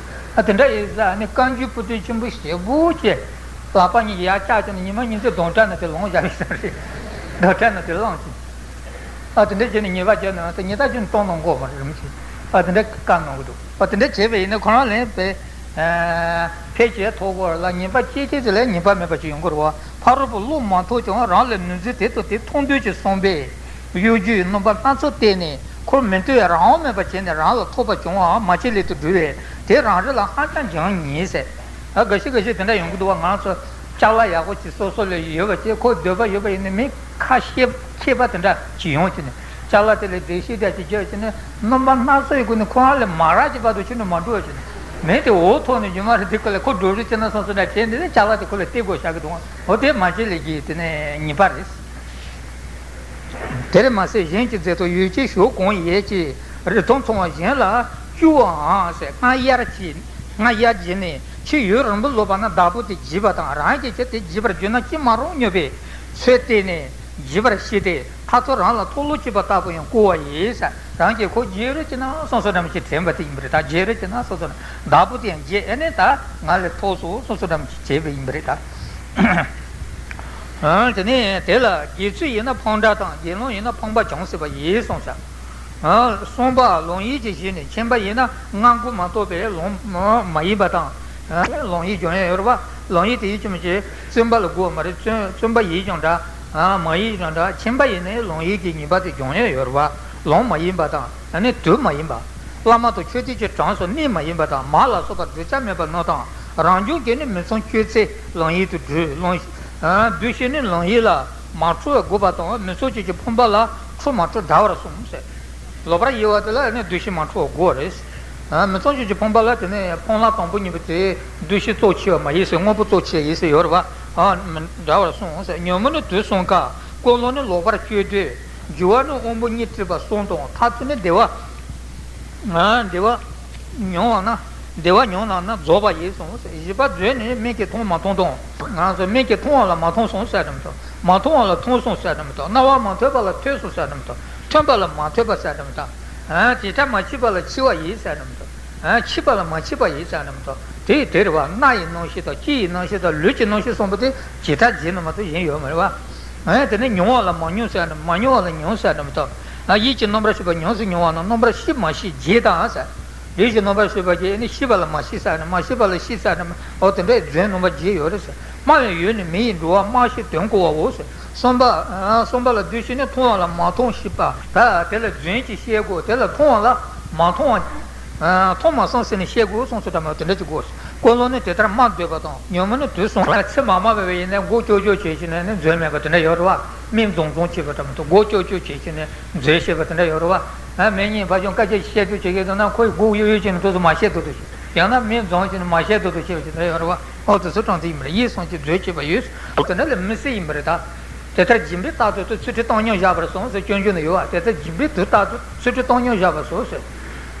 ཨ་དེ་འདྲ་ཡིན་ཙང་ནི་བཀའ་འགྱུར་བུ་དོན་ཆེན་པོ་ཞེ་པོ་ཅིག་ལག་པ་གཉིས་ཡར་བཀྱགས་བྱས་ནས་ཉི་མ་ཉིན་མཚན་གདོང་དྲ་ན་དེ་ལོངས་བཞག་གི་ས་རེད། གདོང་དྲ་ན་དེ་བླངས་ཀྱི། ཨ་དེ་འདྲ་བྱས་ནས་ཉེས་པ་བརྒྱབ་ནས་ང་ཚོ་ཉེས་རྡུང་ཅུང་གཏོང་གནང་དགོས་མ་རེད་རིམ་གྱིས། ཨ་དེ་འདྲ་བཀའ་གནང་གི་འདུག་ཨ་དེ་འདྲ་བྱས་པ་ཡིན་ན་ཁོ་རང་ལན་དཔེ་ཕལ་ཆེར་ཐོབ་དགོས་རེད་ལ། ཉེས་པ་སྐྱེ་སྐྱེ་ཚེ་ལ་ཉེས་པ་མེད་པ་ཅིག་ཡོང་གི་རེད་བ། ཕ་རོལ་པོ་བློ་མ་ཐོག་ཀྱང་རང་ལ་ནུས་རྩལ་དེ་དང་དེ་མཐོང་འདོད་ཀྱི་བསམ་པས་གཡོ་སྒྱུའི་རྣམ་པ་སྣ་ཚོགས་བསྟན་ནས་ཁོར་མི་མཐུན་རང་དབང་མེད་པ་བྱས་ནས་རང་ལ་ཐོགས་པ་བྱུང་བའམ་མ་བྱས་ལས་དུ་འགྲུབ་པས་དེ་རང་རེ་ལ་ཧ་ཅང་འགྱངས་ཉེ་ཟེར། ཨ་འགའ་ཤས་འགའ་ཤས་དེ་འདྲ་ཡོང་གི་འདུག་བ། ང་ཚོ་ཅ་ལག་ཡག་པོ་ཅིག་སོ་སོ་ལ་ཡོད་པ་ཅིག་ཁོ་འདོད་པ་ཡོད་པ་ཡིན་ན་མི་ཁ་ཤས་མཁས་པ་དེ་འདྲ་ཅིག་ཡོང་བྱས་ནས་ཅ་ལག་དེ་ལ་འགྲེལ་བཤད་འདྲ་ཅིག་བརྒྱབ་བྱས་ནས་རྣམ་པ་སྣ་ཚོགས་ཡི་སྒོ་ནས་ཁོ་རང་ལ་མ་རག་གི་བར་དུ་ཕྱིན་ནས་མ་འགྲོ་བ་བྱས་ནས་མི་དེ་འོ་ཐོག་ནས་རྒྱུ་མ་རེད། དེ་ཁོ་ལ་ཁོ་འགྲོ་རེ་བྱས་ན་སོང་སོང་འདྲ་བྱས་ནས་ཅ་ལག་དེ་ཁོ་ལ་སྟེར་དགོས་བཞག་གི་འདུག་འོ་དེ་མ་བྱས་ལས་ཀྱི་དེ་ནས་ཉེས་པ་རེད། དེར་མ་ཟད་གཞན་གྱི་རྫས་དང་ཡུལ་གྱི་ཞོ་གང་ཡས་ཀྱི་རི་དྭགས་འཚོང་བ་གཞན་ལ་བཅོལ་བའང་ཟེར། སྔར་གཡར་གྱིས་སྔར་གཡར་བྱས་ནས་ཕྱིས་ཡུན་རིང་པོར་ལོག་པ་ན་བདག་པོ་དེ་བརྗེད་པ་དང་རང་གིས་ཀྱང་དེ་བརྗེད་པར་འགྱུར་ན་ཅི་མ་རུང་སྙམ་པའི་ཚུལ་བསྟན་ནས་བརྗེད་པར་བྱེད་དེ་ཁ་ཐོར་རང་ལ་ཐོག་ལོ་སྐྱེས་པ་ལྟ་བུ་ཡང་བསྐུལ་བ་ཡིན་ཟེར། རང་གིས་ཁོ་བརྗེད་རེ་བྱས་ན་སོང་སོ་འདྲ་མི་ཅིག་དྲན་པ་དེ་ཡིན་པ་རེད། ད་བརྗེད་རེ་བྱས་ན་སོང་སོ་བདག་པོ་དེ་ཡང་བརྗེད་ཨ་ནི་ད་ང་ལས་ཐོག་སོ་སོང་སོ་འདྲ་མི་ཅིག་བྱས་པ་ཡིན་པ་རེད་ད། ཨ་དེ་ནས་དེ་ལ་དགེ་ཚུལ་ཡིན་ན་ཕངས་དགྲ་དང་། དགེ་སློང་ཡིན་ན་ཕངས་པ་བྱང་ཟེར་བ་ཡིན་གསུངས་ཤག་ཨ་གསུམ་པ་ལོང་ཡིད་ཀྱི་གཞི་ནི། ཁྱིམ་པ་ཡིན་ན་སྔ་འགོ་མ་གཏོགས་པའི་ལོང་མ་ཡིན་པ་དང་། ཨ་ལོང་ཡིད་སྦྱོང་ཡ་ཡོད་རེད་བ། ལོང་ཡིད་དེ་ཡིད་ཀྱི་མི་བྱེད་བཙུན་པ་ལ་གོ་བ་མ་རེད། བཙུན་བཙུན་པ་ཡིད་ཀྱང་འདྲ། ཨ་མ་ཡིད་ཀྱང་འདྲ། ཁྱིམ་པ་ཡིན་ནའི་ལོང་ཡིད་ཀྱི་ཉེས་པ་དེ་སྦྱོང་ཡ་ཡོད་རེད་བ། ལོང་མ་ཡིན་པ་དང་ཨ་ནི་དུག་མ་ཡིན་པ། བླ་མ་དང་མཆོད་རྟེན་གྱི་གྲངས་སུ་གནས་མ་ཡིན་པ་དང་མ་ལ་སོགས་པ་བསྒྲུབ་བྱ་མེད་པ་རྣམས་དང་། རང་བྱུང་གིས་ནི་མི་ཚངས་སྤྱོད་ཚེ་ལོང་ཡིད་དུ་འགྲུབ། ལོང་ཨ་འདུ་ཤེས་ནི་ལོང་ཡིད་ལ་མ་འཁྲུལ་བར་དགོས་པ་དང་། མི་ཚངས་སྤྱོད་ཀྱི་ཕོངས་པ་ལ་འཁྲུལ་མ་འཁྲུལ་འདྲ་བར་གསུངས་ཟེར། ལོག་པར་གཡེལ་བ་དེ་ལ་ནི་འདུ་ཤེས་མ་འཁྲུལ་བ་དགོས་རེད། ཨ་མི་ཚངས་སྤྱོད་ཀྱི་ཕོངས་པ་ལ་དེ་ནི་ཕོངས་ལ་དང་པོ་གཉིས་པོ་དེ་འདུ་ཤེས་གཙོ་ཆེ་བ་མ་ཡིན་ཟེར། དངོས་པོ་གཙོ་ཆེ་ཡིན་ཟེར་ཡོད་རེད་བ། ཨ་མི་འདྲ་བར་གསུངས་ཟེར། ཉོན་མོངས་ནི་དུག་གསུམ་ཀ། ཀུན་སློང་ནི་ལོག་པར་སྤྱོད་འདོད། འགྱུར་བ་ནི་དབང་པོ་གཉིས་སྤྲུལ་པ་གསུམ་དང་། མཐར་ཐུག་ནི་བདེ་བ། ང་བདེ་བ་མྱོང་བ་ན་བདེ་བ་མྱོང་ན་ན་རྫོགས་པ་ཡིན་གསུངས་ཟེར། བཞི་པ་རྫུན་ནི་མིག་གིས་མཐོང་མ་མཐོང་དང་། ང་ཚོ་མིག་གིས་མཐོང་བ་ལ་མ་མཐོང་གསུངས་ཟེར་དམ་དང་། མ་མཐོང་བ་ལ་མཐོང་གསུངས་ཟེར་དམ་དང་། རྣ་བ་མ་ཐོས་པ་ལ་ཐོས་གསུངས་ཟེར་དམ་དང་། ཐོས་པ་ལ་མ་ཐོས་པ་ཟེར་དམ་དང་། ཨ་དེ་ལྟར་མ་མཆིས་པ་ལ་མཆིས་པ་ཡིན་ཟེར་དམ་དང་། ཨ་མཆིས་པ་ལ་མ་མཆིས་པ་ཡིན་ཟེར་དམ་དང་། དེ་ཡི་དེ་རེད་བ། སྣ་ཡི་རྣམ་ཤེས་དང་། ལྕེ་ཡི་རྣམ་ཤེས་དང་། ལུས་ཀྱི་རྣམ་ཤེས་གསུམ་པོ་དེ་ཇི་ལྟར་བརྗེད་ནི་མ་གཏོགས་གཞན་ཡོད་མ་རེད་བ། ཨ་དེ་ནས་མྱོང་བ་ལ་མ་མྱོང་ཟེར་དམ། མ་མྱོང་བ་ལ་མྱོང་ཟེར་དམ་དང་། ཨ་ཡིད་ཀྱི་རྣམ་པར་ཤེས་པ་ཉམས་སུ་མྱོང་བ་ན་རྣམ་པར་ཤེས་མ་ཤེས་བརྗེད་དང་ཟེར། ལུས་ཀྱི་རྣམ་པར་ཤེས་པ་བརྗེད་ནི་ཤེས་པ་ལ་མ་ཤེས་ཟེར་ནི་མ་ཤེས་པ་ལ་ཤེས་ཟེར་ནི་འོ་དེ་འདྲའི་རྫུན་རྣམ་པ་བརྗེད་ཡོད་རེད་ཟེར། སྨྲ་བའི་ཡུལ་ནི་མི་ཡི་འགྲོ་བ་སྨྲ་ཤེས་དོན་གོ་བའོ་ཟེར། གསུམ་པ་ཨ་གསུམ་པ་ལ་འདུ་ཤེས་ནི་མཐོང་བ་ལ་མ་མཐོང་ཤེས་པ། ད་དེ་ལ་རྫུན་གྱིས་བཤད་དགོས། དེ་ལ་མཐོང་བ་ལ་མ་མཐོང་བ། ཨ་མཐོང་མ་སོང་ཟེར་ནས་བཤད་དགོས་གསུངས་སོ། ད་མ་དེ་འདྲ་ཅིག་དགོས། ཀུན་སློང་ནི་དེ་ལྟར་སྨྲ་འདོད་པ་དང་། ཉོན་མོངས་ནི་དུག་གསུམ་ལ་ཚིག་མ་སྨྲ་བ་ཡིན་ན་མགོ་ཀྱོག་ཀྱོག་བྱེད་ཀྱི་ནས་ནི་རྫུན་མེད་པ་དེ་འདྲ་ཡོད་རེད་བ། མིག་འཛུམ་འཛུམ་བྱེད་པ་འདྲ་མི་འདུག་མགོ་ཀྱོག་ཀྱོག་བྱེད་ཀྱི་ནས་རྫུན་བཤད་པ་དེ་འདྲ་ཡོད་རེད་བ། ཨ་མི་གཉིས་ཕར་ཕྱོགས་སྐད་ཆ་བཤད་དུས་བྱེད་ཀྱི་འདུག་ན་ཁོས་མགོ་གཡོག་གཡོག་བྱས་ནས་དུས་སུ་མ་བཤད་དུ་དུ་བྱེད། ཡང་ན་མིག་འཛུམ་བྱས་ནས་མ་བཤད་དུ་དུ་བྱེད་པ་དེ་འདྲ་ཡོད་རེད་བ། ཨོ་དེ་ཚོ་དྲང་དེ་ཡིན་པ་རེད། ཡིད་སོང་ཅིག་རྫུན་བྱེད་པ་ཡོད། དེ་འདྲ་ལས་མི་སྲིད་ཡིན་པ་རེད་ད། དེ་ལྟར་སྦྱིན་པས་རྟག་ཏུ་ཚུལ་ཁྲིམས་བཏང་སྙོམས་བཞག་པར་གསུངས་ཟེར་སྐྱོན་བརྗོད་ནི་ཡོད་བ། དེ་ལྟར་སྦྱིན་པས་དུས་རྟག་ཏུ་ཚུལ་ཁྲིམས་བཏང་སྙོམས་བཞག་པར་གསུངས་ཟེར།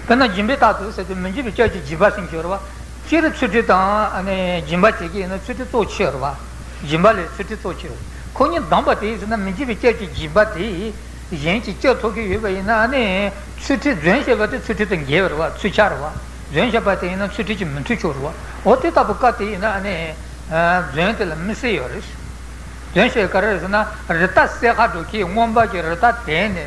དཔེར་ན་སྦྱིན་པས་རྟག་ཏུ་ཟེར་དུས་མི་འཇིགས་པའི་སྐྱབས་ཀྱི་སྦྱིན་པ་ཟེར་གྱི་ཡོད་རེད་བ། སྤྱིར་ཚུལ་ཁྲིམས་དང་ཨ་ནི་སྦྱིན་པ་བྱེད་ཀྱི་ཡིན་ན་ཚུལ་ཁྲིམས་གཙོ་ཆེ་རེད་བ། སྦྱིན་པ་ལས་ཚུལ་ཁྲིམས་གཙོ་ཆེ་རེད། ཁོ་གཉིས་བསྡོམས་པ་དེ་ཡིན་ཟེར་ན་མི་འཇིགས་པའི་སྐྱབས་ཀྱི་སྦྱིན་པ་དེ་གཞན་གྱིས་སྐྱོབ་ཐུབ་ཀྱི་ཡོད་པ་ཡིན་ན་ཨ་ནི་ཚུལ་ཁྲིམས་རྫུན་བཤད་པ་དེ་ཚུལ་ཁྲིམས་དང་འགལ་བ་རེད་བ། ཚུལ་ཆག་རེད་བ། རྫུན་བཤད་པ་དེ་ཡིན་ན་ཚུལ་ཁྲིམས་ཀྱི་མི་མཐུན་ཕྱོགས་རེད་བ། འོ་དེ་ལྟ་བུ་སྐབས་དེ་ཡིན་ན་ཨ་ནི་རྫུན་དེ་ལ་མི་སྲིད་ཡོད་རེད། རྫུན་བཤད་ག་རེ་རེད་ཟེར་ན་རི་དྭགས་བསད་ཁ་འགྲོ་ཁྱི་རྔོན་པ་གྱིས་རི་དྭགས་དེད་ནས་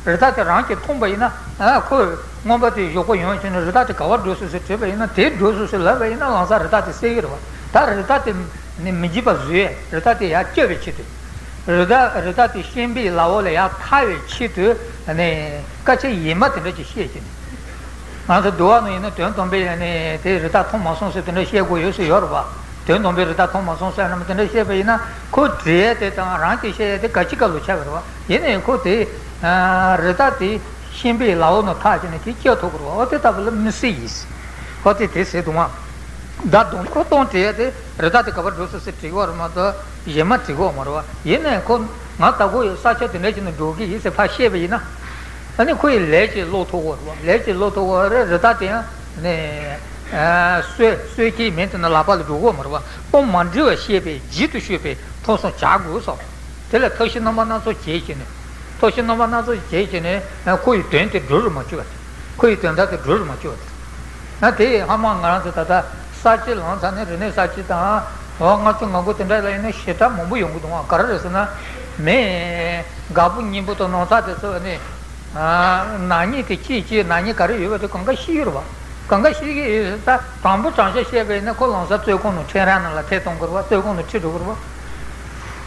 རི་དྭགས་དེ་རང་གིས་མཐོང་པ་ཡིན་ན་ཨ་ཁོས་རྔོན་པ་དེ་གཞོགས་པོ་ཡོང་བྱས་ནས་རི་དྭགས་དེ་ག་བར་འགྲོ་སོང་ཟེར་དྲིས་པ་ཡིན་ན་དེ་འགྲོ་སོང་ཟེར་ལབ་པ་ཡིན་ན་ལམ་སང་རི་དྭགས་དེ་བསད་ཀྱི་རེད་བ། ད་རི་དྭགས་དེ་ནི་མི་འཇིགས་པ་བཟོས་རི་དྭགས་དེ་ཡར་སྐྱོབ་པའི་ཆེད་དུ། རི་དྭགས་རི་དྭགས་དེ་ཤན་པའི་ལ་འོག་ལ་ཡར་ཐར་བའི་ཆེད་དུ་ནས་སྐད་ཆ་ཡེ་མ་དེ་འདྲ་ཅིག་བཤད་ཀྱི་ནས། ང་ཚོ་འདུལ་བ་ནང་ཡིན་ན་དོན་དམ་པའི་ནས་དེ་རི་དྭགས་མཐོང་མ་སོང་ཟེར་དེ་འདྲ་བཤད་དགོས་ཡོད་ཟེར་ཡོད་རེད་བ། དོན་དམ་པའི་རི་དྭགས་མཐོང་མ་སོང་ཟེར་ནམ་དེ་འདྲ་བཤད་པ་ཡིན་ན་ཁོ་འདྲེ་དེ་དང་རང་གིས་བཤད་ཡ་དེ་ག་ཅི་ག་ལོ་ཆགས་ཡོད་རེད་བ། ཡིན་ནའི་ཁོ་དེ་རི་དྭགས་དེ་ཤན་པའི་ལ་འོག་ནས་ཐར་བྱས་ནས་དེ་སྐྱོབ་ཐུབ་ཀྱི་རེད་བ། འོ་དེ་ལྟ་བུ་ལ་མི་སྲིད་ཡིན། ཁོ་དེ་དེ་ཟེར་འདུག་མ། ད་དུང་ཁོ་སྟོང་དྲེད་དེ་རི་དྭགས་དེ་ག་པར་འགྲོ་སོང་ཟེར་དྲི་གི་ཡོད་རེད་མ་གཏོགས་གཞན་མ་དྲི་གི་ཡོད་མ་རེད་བ། ཡིན་ནའི་ཁོ་ང་ལྟ་བུ་ཡི་ས་ཆ་དེ་འདྲ་ཞིག་ནས་འགྲོ་གི་ཡིན་ཟེར་ཕར་བཤད་པ་ཡིན་ན། ཨ་ནི་ཁོ་ཡི་ལས་ཀྱི་བློ་ཐོག་གོ་རེད་བ། ལས་ཀྱི་བློ་ཐོག་གོ་རེད། རི་དྭགས་དེ་ཡང་ནི་ཨ་གསོད་གསོད་ཀྱི་མིང་དེ་ནི་ལག་པ་ལ་འགྲོ་གོ་མ་རེད་བ། དབང་མ་འདྲེས་པ་བཤད་པའི་རྗེས་སུ་ཤོད་པའི་ཐོག་སོང་བྱ་དགོས་སོ། དེ་ལ་ཐབས་ཤེས་རྣམ་པ་སྣ་ཚོགས་བྱེད་ཀྱི་ནི། ཐབས་ཤེས་རྣམ་པ་སྣ་ཚོགས་བྱེད་ཀྱི་ནི་ཁོ་ཡི་དོན་དེ་འགྲུབ་རུ་མ་བཅུག་པ་དེ། ཁོ་ཡི་དོན་དག་དེ་འགྲུབ་རུ་མ་བཅུག་པ་དེ། ན་དེ་ཧ་མ་ང་རང་ཚོ་ད་ལྟ་ས་བྱི་ལམ་སང་ནས་རིག་གནས་ས་བྱི་དང་། འོ་ལྔ་བཅུ་ང་དགུ་དེ་འདྲ་ལ་ཡིན་ན་ཞེ་དྲག་མང་པོ་ཡོང་གི་འདུག་ཨང་། ག་རེ་རེད་ཟེར་ན། མི་དགའ་པོ་སྙིང་པོ་དང་ནོར་ཚ་དེ་ཚོ་ནི། ནག་ཉེས་དེ་ཅི་ཅི་ནག་ཉེས་ག་རེ་ཡོད་པ་དེ་གང་ག་ཤེས་ཡོད་རེད་བ། གང་ག་ཤེས་ཀྱི་ཡོད་ཟེར་ད་དྲང་པོ་དྲང་བཞག་བཤད་པ་ཡིན་ན་ཁོ་ལམ་སང་བཙོན་ཁང་ནང་ཕྲན་རང་ནང་ལ་ཐེ་གཏོང་དགོས་རེད་བ། བཙོན་ཁང་ནང་ཁྲིད་འགྲོ་དགོས་རེད་བ།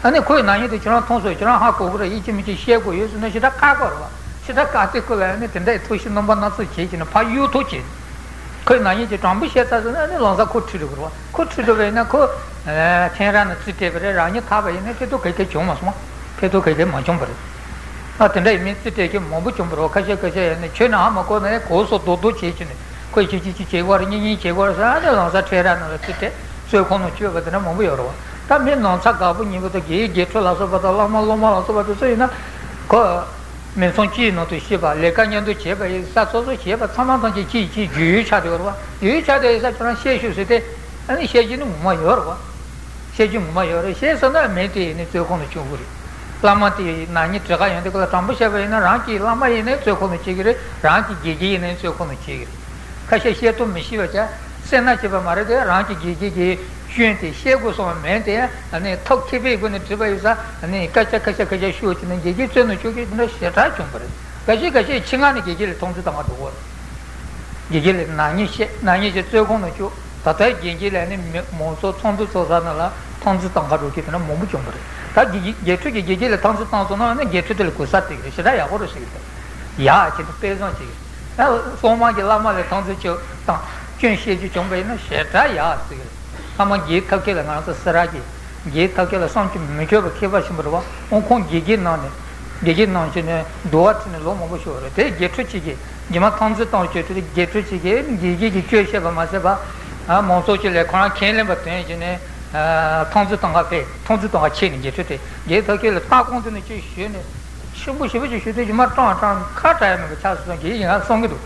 ཨ་ནི་ཁོའི་ནག་ཉེས་དེ་ཁྱེད་རང་མཐོང་སོང་ཁྱེད་རང་ཧ་གོ་གི་རེད། ཡིད་ཆེས་མི་ཆེས་བཤད་དགོས་ཡོད་ཟེར་ན་ཞེ་དྲག་ཁག་པོ་རེད་བ། ཞེ་དྲག་དཀའ་ཚེགས་ཁོ་ལ་ཡང་ནི་དེ་འདྲའི་ཐབས་ཤེས་རྣམ་པ་སྣ་ཚོགས་བྱེད་ཀྱི་ནི་ཕར་གཡུག་ཐོག་བྱེད། ཁོས་ནག་ཉེས་ཀྱི་དྲང་པོ་བཤད་ཚར་ཟེར་ན་ནི་ལམ་སང་ཁོ་ཁྲིད་འགྲོ་གི་རེད་བ། ཁོ་ཁྲིད་འགྲོ་བ་ཡིན་ན་ཁོ་ཨ་ཁྱེད་རང་ནི་རྩིས་སྤྲད་པ་རེད། རང་ཉིད་ཐར་པ་ཡིན་ན་ཕན་ཐོགས་ག་གེ་བྱུང་མ་སོང་བ། ཕན་ཐོགས་ག་གེ་མ་བྱུང་བ་རེད། ཨ་དེ་འདྲ་ཡིན་མིན་རྩིས་སྤྲད་མཁན་མང་པོ་བྱུང་བ་རེད་བ། ཁ་ཤས་ཁ་ཤས་ཡིན་ནི་ཁྱོད་ནི་ཧ་མ་གོ་ན་ཡང་གོ་སོ་རྡོག་རྡོག་བྱེད་ཀྱི་ནི། ཁོས་ཅི་ཅི་ཅི་བྱེད་དགོས་རེད། གཉིས་གཉིས་བྱེད་དགོས་རེད་ཟེར། ཨ་ནི་ལམ་སང་ཁྲལ་ར་ནང་ལ་རྩིས་སྤྲད་བཙོན་ཁང་ནང་བཅུག་པ་དེ་འདྲ་མང་པོ་ཡོད་རེད་བ། ད་མི་ནང་ཚ་དགའ་པོ་སྙིང་པོ་དང་དགེ་བའི་དགེ་ཕྲུག་ལ་སོགས་པ་དང་བླ་མ་སློབ་མ་ལ་སོགས་པ་དེ་ཚོ་ཡིན་ན། ཁོ་མི་ཚང་གཅིག་ནང་དུ་སྐྱེས་པ། ལས་ཀ་མཉམ་དུ་བྱེད་པ་ཡིན་ས། སོ་སོ་བྱེད་པ་ཚང་མ་ཐམས་ཅད་གཅིག་གཅིག་རྒྱུས་ཡོད་ཆགས་བསྡད་ཡོད་རེད་བ། རྒྱུས་ཡོད་ཆགས་བསྡད་ཡོད་ས་ཁྱོད་རང་བཤད་ཤོག་ཟེར་ཏེ། ཨ་ནི་བཤད་རྒྱུ་ནི་ངོ་མ་ཡོད་རེད་བ། བཤད་རྒྱུ་ངོ་མ་ཡོད་རེད། བཤད་ཟེར་ན་མི་དེ་ཡིན་ནི་བཙོན་ཁང་དུ་བཅུག་གི་རེད། བླ་མ་དེ་ནག་ཉེས་གྲི་ཁ་ཡོང་དུས་སྐབས་ལ་དྲང་པོ་བཤད་པ་ཡིན་ན་རང་གི་བླ་མ་ཡིན་ནའི་བཙོན་ཁང་དུ་བཅུག་གི་རེད། རང་གི་དགེ་རྒན་ཡིན་ནའི་བཙོན་ཁང་དུ་བཅུག་གི་རེད། ཁ་ཤས་བཤད་སྟོབས་མི་ཤེས་པ་བྱས་སེམས་ན་བྱེད་པ་མ་རེད་དེ། རང་གི་དགེ་རྒན་གྱི་སྐྱོན་དེ་བཤད་དགོས་སོང་བ་མིན་ཏེ། ཨ་ནི་ཐབས་མཁས་པའི་སྒོ་ནས་དྲིས་པ་ཡིན་ཙང་ཨ་ནི་སྐད་ཆ་ཁ་ཤས་ཁ་ཤས་ཤོད་ཀྱི་ནི་དགེ་རྒན་བཙོན་དུ་བཅུག་གི་དེ་འདྲ་ཞེ་དྲག་བྱུང་བ་རེད། འགའ་ཤས་འགའ་ཤས་ཆེད་མངགས་ནས་དགེ་རྒན་ལ་ཐོག་འཛིང་བཏང་ག་འགྲོ་གི་རེད། དགེ་རྒན་ལ་ནག་ཉེས་བཤད། ནག་ཉེས་བྱས་བཙོན་ཁང་ནང་བཅུག་ད་ལྟའི་དགེ་རྒན་ལ་ནི་མི་མང་ཚོགས་ཚོགས་འདུ་ཚོགས་ས་ནང་ལ་ཐོག་འཛིང་བཏང་ག་འགྲོ་མཁན་དེ་འདྲ་མང་པོ་བྱུང་བ་རེད། ད་དགེ་དགེ་ཕྲུག་གིས་དགེ་རྒན་ལ་ཐོག་འཛིང་བཏང་སོང་ན་ནི་དགེ་ཕྲུག་དེ་ལ་གུས་ཞབས་སྟེར་གི་རེད། ཞེ་དྲག་ཡག་པོ་རེད་ཟེར་གི་རེད། ཡག་བྱས་ནས་དཔེ་བཟང་བྱེད་གི་རེད། ད་སློབ་མ་གིས་བླ་མ་ལ་ཐོག་འཛིང་བྱས་བཏང་སྐྱོན་བཤད་རྒྱུ་བྱུང་བ་ཡིན་ན་ཞེ་དྲག་ཡག་ཟེར་གི་རེད། ཐ་མ་དགེ་ཐབས་མཁས་ལ་ང་རང་ཚོ་སེ་ར་གི་དགེ་ཐབས་མཁས་ལ་བསམ་སྤྱོད་མི་འཁྱོག་པ་མཁས་པ་ཞིག་རེད་བ། ཨོ་ཁོང་དགེ་རྒན་གནང་ནས་དགེ་རྒན་གནང་བྱས་ནས་འདུལ་བ་ཁྲིད་ནས་ལོ་མང་པོ་ཞིག་རེད། དེ་དགེ་ཕྲུག་ཅིག་གིས་རྗེས་མ་ཐོག་འཛིང་བཏང་བྱས་དུས་དགེ་ཕྲུག་ཅིག་གིས་དགེ་རྒན་གྱི་སྐྱོན་བཤད་པ་མ་ཟད་པ། ཨ་མང་ཚོགས་ཅིག་ལ་ཁོ་རང་ཁས་ལེན་པ་འདོན་བྱས་ནས་ཨ་ཐོག་འཛིང་བཏང་ག་ཕེབས། ཐོག་འཛིང་བཏང་ག་ཆས་ནས་དགེ་ཕྲུག་དེ་དགེ་ཐབས་མཁས་ལ་ལྟ་སྐོང་དུ་ནས་ཅིག་ཞུས་ནས། ཆེན་པོ་ཞེ་པོ་ཅིག་ཞུ་དུས་རྗེས་མ་སྐྲག་སྐྲག་ཁ་གྲག་ཡ་མེད་པ་ཆགས་སོང་གི་ཡིན་ང་གསུང་གི་འདུག་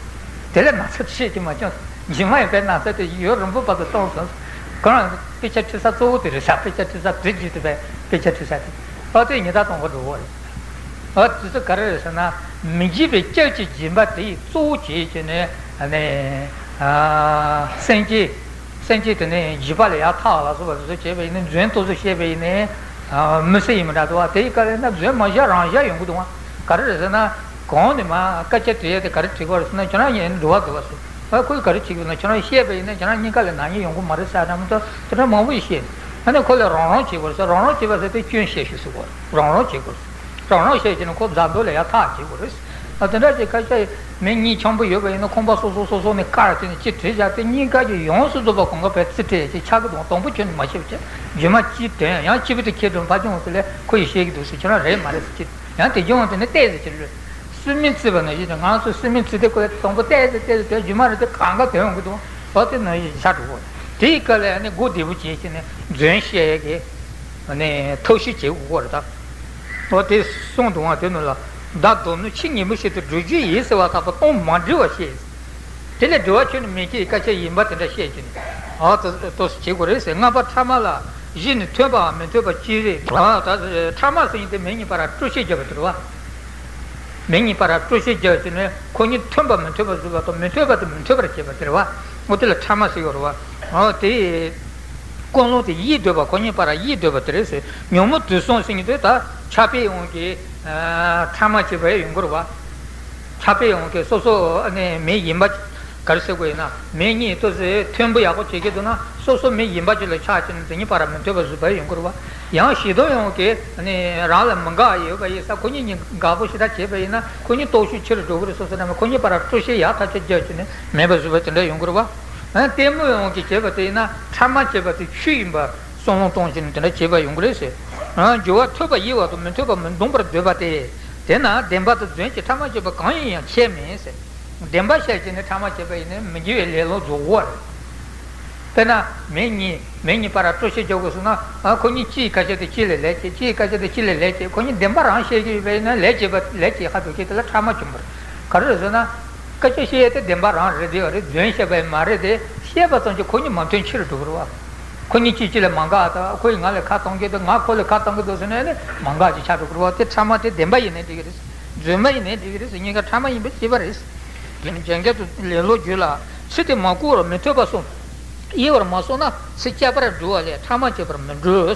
དེ་ལས་ན་ཚ་བཤད་ཀྱི་མ་བྱུང་། རྗེས་མ་ཡང་དཔེ་ན་ཚ་དེ་ཡུན་རིང་པོ་བར་དུ་གཏོང་སོང་། ཁོ་རང་དཔེ་ཆ་ཁྲིད་ས་གཙོ་བོ་དེ་རེད་ཤག་དཔེ་ཆ་ཁྲིད་ས་དེ་བརྒྱུད་དེ་དཔེ་ཆ་ཁྲིད་ས་དེ་ཨ་དེ་ཉི་ཟླ་གཏོང་གི་འགྲོ་གི་རེད། ཨ་དེ་ཚོ་ག་རེ་རེད་ཟེར་ན། མི་འཇིགས་པའི་སྐྱབས་ཀྱི་སྦྱིན་པ་དེ་ཡི་གཙོ་བོ་བྱས་བྱས་ནས་ཨ་ནི་ཨ་སེམས་བསྐྱེད། སེམས་བསྐྱེད་དེ་ནས་འཇིགས་པ་ལས་ཡར་ཐར་ལ་སོགས་པ་དེ་ཚོ་བྱས་པ་ཡིན་ན། རྫུན་ཏོག་ཙམ་བཤད་པ་ཡིན་ན་མི་སྲིད་ཡིན་མི་འདྲ་འདུག་བ། དེ་ཡི་སྐབས་ལ་ན་རྫུན་མ་བཤད་རང་བཤད་ཡོང་གི་འདུག་བ། ག་རེ་རེད་ཟེར་ན། གོང་ནས་མར་སྐད་ཆ་དྲི་ཡས་དེ་ག་རེ་དྲི་དགོས་རེད་ཟེར་ན། ཁྱོད་རང་ཡིན་འགྲོ་བ་འདུག་བ་ཟེར། ཨ་ཁོས་ག་རེ་དྲི་དགོས་ན། ཁྱོད་རང་བཤད་པ་ཡིན་ན་ཁྱོད་རང་གཉིས་ཀ་ལ་ནག་ཉེས་ཡོང་གི་མ་རེད་ཟེར་འདྲ་མི་འདུག་དེ་འདྲ་མང་པོ་ཞིག་བཤད། ཨ་ནི་ཁོ་ལ་རང་རང་བྱེད་དགོས་རེད་ཟེར། རང་རང་བྱེད་པ་ཟེར་དེ་སྐྱོན་བཤད་ཤོག་ཟེར་དགོས་རེད། རང་རང་བྱེད་དགོས་རེད། རང་རང་བཤད་ཀྱི་ནི་ཁོ་རྫ་མདོ་ལ་ཡར་ཐག་བྱེད་དགོས་རེད། ཨ་དེ་འདྲ་ཅིག་ཁ་ཤས་མི་གཉིས་འཆམ་པོ་ཡོད་པ་ཡིན་ན་ཁང་པ་སོ་སོ་སོ་སོ་ནས་བཀར་བྱས་ནས་ཅིག་བྲིས་བཞག་སྟེ་གཉིས་ཀ་གྱིས་ཡོངས་སུ་རྫོགས་པ་གང་ག་བས་རྩིས་སྤྲད་ཅིག་ཆགས་ཀྱི་འདུག་དང་པོ་ཁྱོན་ནས་མ་བཤད་པ་བྱས། རྗེས་མ་ཅིག་དོན་ཡང་སྐྱིད་པོ་དེ་ཁྱེད་དྲུང་ཕ་ཆུང་དེ་ལས་ཁོ་ཡིས་བཤད་ཀྱི་འདུག་ཟེར། ཁྱོད་རང་རེད་མ་རེད་ཟེར་ཅིག་ཡང་དེ་རྒྱུ་འོང་དེ་ནི་བལྟས་ཟེར་ཅིག་ལོས། སྲིད་མི་རྩིས་པ་ནང་བཞིན་དུ་ང་ཚོ་སྲིད་མི་རྩིས་དེ་ཁོ་ལ་དང་པོ་བལྟས་ཟེར་བལྟས་ཟེར་དོན་རྗེས་མ་རེད་དེ་གང་ག་དོན་འོང་གི་འདུག་འོ་དེ་ནང་བཞིན་ཆགས་འགྲོ་གི། དེའི་སྐབས་ལ་ཡང་ནི་མགོ་བདེ་པོ་བྱས་ཤིག་ནས་རྫུན་བཤད་ཡས་ཀྱི་ནས་ཐབས་ཤེས་བྱེད་དགོས་རེད་ད། འོ་དེ་གསུངས་འདུག་བ། དེ་ནང་ལ། བདག་སྡོམ་ནི་ཆེས་ངན་པ་ཞིག་ཏུ་སྒྲུབ་རྒྱུ་ཡིན་ཟེར་བ་ལྟ་བུ་གཏམ་མ་འདྲི་བར་བཤད། དེ་ལས་འདྲི་བ་ཁྱོད་ནི་མི་སྐྱེ་ཡི་སྐད་ཆ་ཡིན་པ་དེ་འདྲ་བཤད་ཀྱི་ནས། ཨ་ཏོ་ཏོ་བྱེད་དགོས་རེད་ཟེར། ལྔ་པ་ཕྲ་མ་ལ་གཞི་ནས་མཐུན་པའམ་མི་མཐུན་པ་ཅི་རེད། ཨ་ད་ཕྲ་མ་ཟེར་ཡིན་དེ་མི་གཉིས་བར་སྤྲོ་བཤད་བརྒྱབ་པ་དེ་རེད་བ། མི་གཉིས་བར་སྤྲོ་བཤད་བརྒྱབ་བྱས་ནས་ཁོ་གཉིས་མཐུན་པ་མི་མཐུན་པ་བཟོས་པ་དང་། མི་མཐུན་པ་དེ་མི་མཐུན་པར་བྱེད་པ་དེ་རེད་བ། འོ་དེ་ལ་ཕྲ་མ་ཟེར་ཡོད་རེད་བ། འོ་དེ། ཀུན་སློང་དེ་ཡིད་འདོད་པ། ཁོ་གཉིས་བར་ཡིད་འདོད་པ་དེ་རེད་ཟེར། ཉོན་མོངས་དུག་གསུམ་ཟེར་མཁན་དེ་ད་ཆགས་པའི་དབང་གིས་ཨ་ཕྲ་མ་བྱེད་པ་ཡོང་གི་རེད་བ། ཆགས་པའི་དབང་གིས་སོ་སོ་ཨ་ནི་མི་ཡིན་པ་ག་རེ་ཟེར་དགོས་ཡིན་ན། མི་གཉིས་ཏོག་ཙམ་མཐུན་པོ་ཡག་པོ་བྱེད་ཀྱི་འདུག་ན་སོ་སོ་མི་ཡིན་པ་ཅིག་ལ་ཆགས་བྱས་ནས་དེ་གཉིས་བར་མི་མཐུན་པ་བཟོས་པ་ཡོང་གི་རེད་བ། ཡང་ཞེ་སྡང་དབང་གིས་ཨ་ནི་རང་ལ་མི་དགའ་ཡོད་པ་ཡིན་ཙང་ཁོ་གཉིས་གཉིས་དགའ་པོ་ཞེ་དྲག་བྱས་པ་ཡིན་ན་ཁོ་གཉིས་སྟོབས་ཤུགས་ཆེ་རུ་འགྲོ་གི་རེད། སོ་སོ་རྣམས་ཁོ་གཉིས་བར་སྤྲོ་བཤད་ཡག་ཐག་ཆོད་བརྒྱབ་བྱས་ནས་མེད་པ་བཟོས་པ་དེ་འདྲ་ཡོང་གི་རེད་བ། ཨ་ལྟད་མོའི་དབང་གིས་བྱས་པ་དེ་ཡིན་ན་ཕྲ་མ་བྱས་པ་དེ་ཆོས་ཡིན་པ་བསམ་བློ་གཏོང་བྱས་ནས་དེ་འདྲ་བྱས་པ་ཡོང་གི་རེད་ཟེར། ཨ་སྦྱོར་བ་ཐོས་པ་ཡིད་བར་དུ་མི་ཐོས་པ་མི་འདོང་བར་འདོད་པ་སྟེ། དེས་ན་བདེན་པ་དང་རྫུན་གྱི་ཕྲ་མ་བྱས་པ་གང་ཡིན་ཡང་ཁྱད་མེད་ཟེར། བདེན་པ་བཤད་བྱས་ནས་ཕྲ་མ་བྱས་པ་ཡིན་ན་མི་དགེ་བའི་ལས་ལོག་རྫོགས་པ་རེད། དཔེར་ན་མི་གཉིས་མི་གཉིས་བར་སྤྲོ་བཤད་རྒྱག་དགོས་སོང་ན། ཨ་ཁོ་གཉིས་གཅིག་གི་སྐད་ཆ་དེ་གཅིག་ལ་ལན་བྱེད། གཅིག་གི་སྐད་ཆ་དེ་གཅིག་ལ་ལན་བྱེད། ཁོ་གཉིས་བདེན་པ་རང་བཤད་ཀྱི་ཡོད་པ་ཡིན་ན་ལན་བྱེད་པ་ལན་བྱེད་ཧ་འདུག་གི་དེ་ལ་ཕྲ་མ་བྱུང་བ་རེད། ག་རེ་རེད་ཟེར་ན། སྐད་ཆ་བཤད་ཡས་དེ་བདེན་པ་རང་རེད་དེ་རེད། རྫུན་བཤད་པ་ཡང་མ་རེད་དེ། བཤད་པ་ཙམ་གྱིས་ཁོ་གཉིས་མ་མཐུན་ཕྱིར་འགྲོ་གི་རེད་བ། ཁོ་གཉིས་གཅིག་གཅིག་ལ་མ་དགའ་ད། ཁོ་ཡིས་ང་ལ་ཁ་གཏོང་གི་འདུག་ང་ཁོ་ལ་ཁ་གཏོང་གི་འདུག་ཟེར་ནས་ནི་མ་དགའ་ཅིག་ཆགས་འགྲོ་གི་རེད་བ། དེ་ཕྲ་མ་དེ་བདེན་པ་ཡིན་ནའི་འགྲིག་གི་རེད། རྫུན་མ་ཡིན་ནའི་འགྲིག་གི་རེད། གཉིས་ཀ་ཕྲ་མ་ཡིན་པ་ཤེས་པ་རེད། རྒྱན་སྐད་དུ་ལེ་ལོ་རྒྱུད་ལ། ཚིག་དེ་མ་གོ་བར་མི་ཐོས་པ་གསུམ། དབྱེ་བར་མ་སོང་ན་ཚིག་ཁྱད་པར་འགྲོ་བ་ལས་ཕྲ་མ་སྐྱེ་བར་མི་འགྲོ།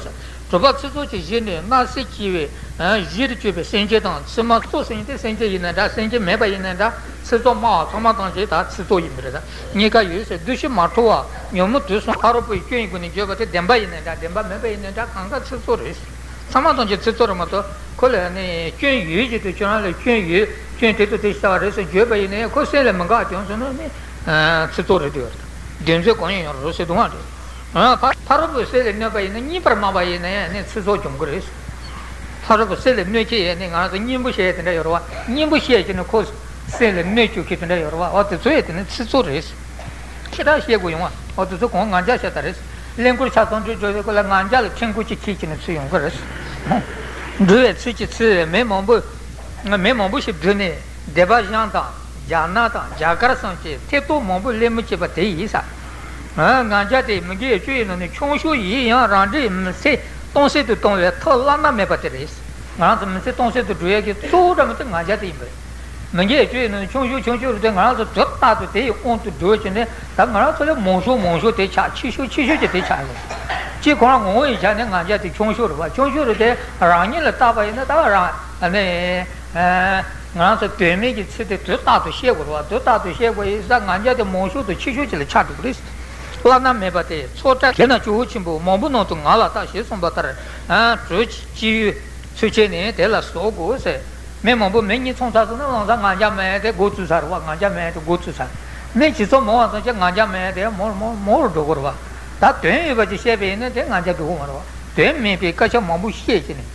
དྲུག་པ་ཚིག་ཚོགས་ཀྱི་གཞི་ནི་སྣང་སྲིད་སྐྱེ་བའི་གཞིར་གྱུར་པའི་སེམས་ཅན་དང་། ཚིག་མ་ཚོགས་སེམས་ཅན་དེ་སེམས་ཅན་ཡིན་ན་འདྲ། སེམས་ཅན་མེད་པ་ཡིན་ན་འདྲ། ཚིག་ཚོགས་སྨྲ་བ་ཚང་མ་ཐམས་ཅད་ད་ཚིག་ཚོགས་ཡིན་པ་རེད། ད་གཉིས་ཀ་ཡོད་ཟེར། བསྡུས་གཞི་མ་འཁྲུལ་བ་ཉོན་མོངས་དུག་གསུམ་ཕ་རོལ་པོའི་སྐྱོན་ཡིན་དགོས་ནས་བརྗོད་པ་དེ་བདེན་པ་ཡིན་ན་འདྲ། བདེན་པ་མེད་པ་ཡིན་ན་འདྲ། གང་ག་ཚིག་ཚོགས་རེད། ཚང་མ་ཐམས་ཅད་ཚིག་ཚོགས་རེད་མ་གཏོགས། ཁོ་ལ་ནི་སྐྱོན་ཡོད་ཀྱི་འདུག་ཁྱོད་རང་ལ་སྐྱོན་ཡོད། སྐྱོན་དེ་དང་དེ་ཞིག་བྱ་བ་རེད་ཟེར་བརྗོད་པ་ཡིན་ནའི་ཁོ་སེམས་ལ་མི་དགའ་བྱུང་སོང་ན་ནི་ཚིག་ཚོགས་རེད་འདུག་དེ་ཚོས་གང་ཡིན་ཡང་རུང་ཟེར་འདུག་ཨ། ཕ་ཕ་རོལ་པོའི་སེམས་ལ་གནོད་པ་ཡིན་ན། སྙན་པར་སྨྲ་བ་ཡིན་ན་ཡང་ནི་ཚིག་ཚོགས་འབྱུང་གི་རེད། ཕ་རོལ་པོའི་སེམས་ལ་གནོད་བྱེད་ཡས་ནི་ང་རང་ཚོ་སྙན་པོ་བཤད་ཡས་དེ་འདྲ་ཡོད་རེད་བ། སྙན་པོ་བཤད་ཀྱི་ནི་ཁོ་སེམས་ལ་གནོད་བཅུག་མཁན་དེ་འདྲ་ཡོད་རེད་བ། འོ་དེ་ཚོ་ཡས་དེ་ནི་ཚིག་ཚོགས་རེད། ཁྱེད་རང་བཤད་དགོས་ཡོང་བ། འོ་དེ་ཚོ་གང་ང་རྒྱལ་བཤད་ད་རེད། གླིང་སྐོར་ཆ་ཚང་འགྲོ་འགྲོ་བའི་སྐོར་ལ་ང་རྒྱལ་ལ་ཕྲན་བུ་ཅིག་ཁྱེར་གྱི་ནི་ཚུར་ཡོང་གི་རེད། འགྲོ་བའི་ཚུལ་གྱིས་ཚུར་མི་མང་པོ། མི་མང་པོ་ཞིག་བསྡུས་ནས་སྡེ་པ་ཞང་དང་རྒྱ་ནག་དང་རྒྱ་གར་གསུམ་གྱི་ཐད་གཏོང་མང་པོས་གླེང་མོལ་བྱས་པ་དེ་ཡིན་ས། ང་རྒྱལ་དེ་མི་དགེ་བཅུ་ཡི་ནང་ནས་ཆུང་ཤོས་ཡིན་ཡང་རང་འདྲའི་མི་ཚེ་སྟོང་ཟད་དུ་གཏོང་བའི་ཐབས་བླ་ན་མེད་པ་དེ་རེད། ང་རང་ཚོ་མི་ཚེ་སྟོང་ཟད་དུ་འགྲོ་ཡས་ཀྱི་གཙོ་བོ་འདྲ་མི་དེ་ང་རྒྱལ་དེ་ཡིན་པ་རེད། མི་དགེ་བཅུ་ཡི་ནང་ཆུང་ཤོས་ཆུང་ཤོས་རེད་དེ། ང་རང་ཚོ་དུས་རྟག་ཏུ་དེ་ཡི་དབང་དུ་འགྲོ་བྱས་ནས་ད་ང་རང་ཚོ་ལས་མང་ཤོས་མང་ཤོས་དེ་ཆགས། ཆེ་ཤོས་ཆེ་ཤོས་ཀྱི་དེ་ཆགས་ཡོད། གཅིག་ཁོ་རང་ངོ་བོ་ཡི་ཆ་ནས་ང་རྒྱལ་དེ་ཆུང་ཤོས་རེད་བ། ཆུང་ཤོས་རེད་དེ་རང་ཉིད་ལ་བལྟས་པ་ཡིན་ན་ད་རང་ནས་ང་རང་ཚོ་དོན་མེད་ཀྱི་ཚིག་དེ་དུས་རྟག་ཏུ་བཤད་དགོས་རེད་བ། དུས་རྟག་ཏུ་བཤད་དགོས་ཡིན་ཙང་ང་རྒྱལ་དེ་མང་ཤོས་དང་ཆེ་ཤོས་ཀྱི་ལ་ཆགས་འགྲོ་གི་རེད། བླ་ན་མེད་པ་དེ་ཚོགས་གྲལ་དེ་ན་ཇོ་བོ་ཆེན་པོས་མང་པོ་ནང་དུ་ང་ལ་ལྟ་ཞེས་གསུངས་པ་ལྟར། གྲོས་ཅི་ཡོད། ཚུལ་ཁྲིམས་ནི་དེ་ལ་བཟོད་དགོས་ཟེར། མི་མང་པོ་མི་གཉིས་མཚུངས་ཚར་སོང་ན་ལང་ཚང་ང་རྒྱལ་མེད་དེ་འགོ་བཙུགས་ཚར་བ། ང་རྒྱལ་མེད་དེ་འགོ་བཙུགས་ཚར། མི་ཇི་ཙམ་མང་བ་ཙམ་གྱིས་ང་རྒྱལ་མེད་དེ་མོར་མོར་མོར་འགྲོ་དགོས་རེད་བ། ད་དོན་ཡོད་པ་ཅིག་བཤད་པ་ཡིན་ན་དེ་ང་རྒྱལ་འགྲོ་གི་མ་རེད་བ། དོན་མེད་པའི་སྐད་ཆ་མང་པོ་བཤད་ཀྱི་ནི།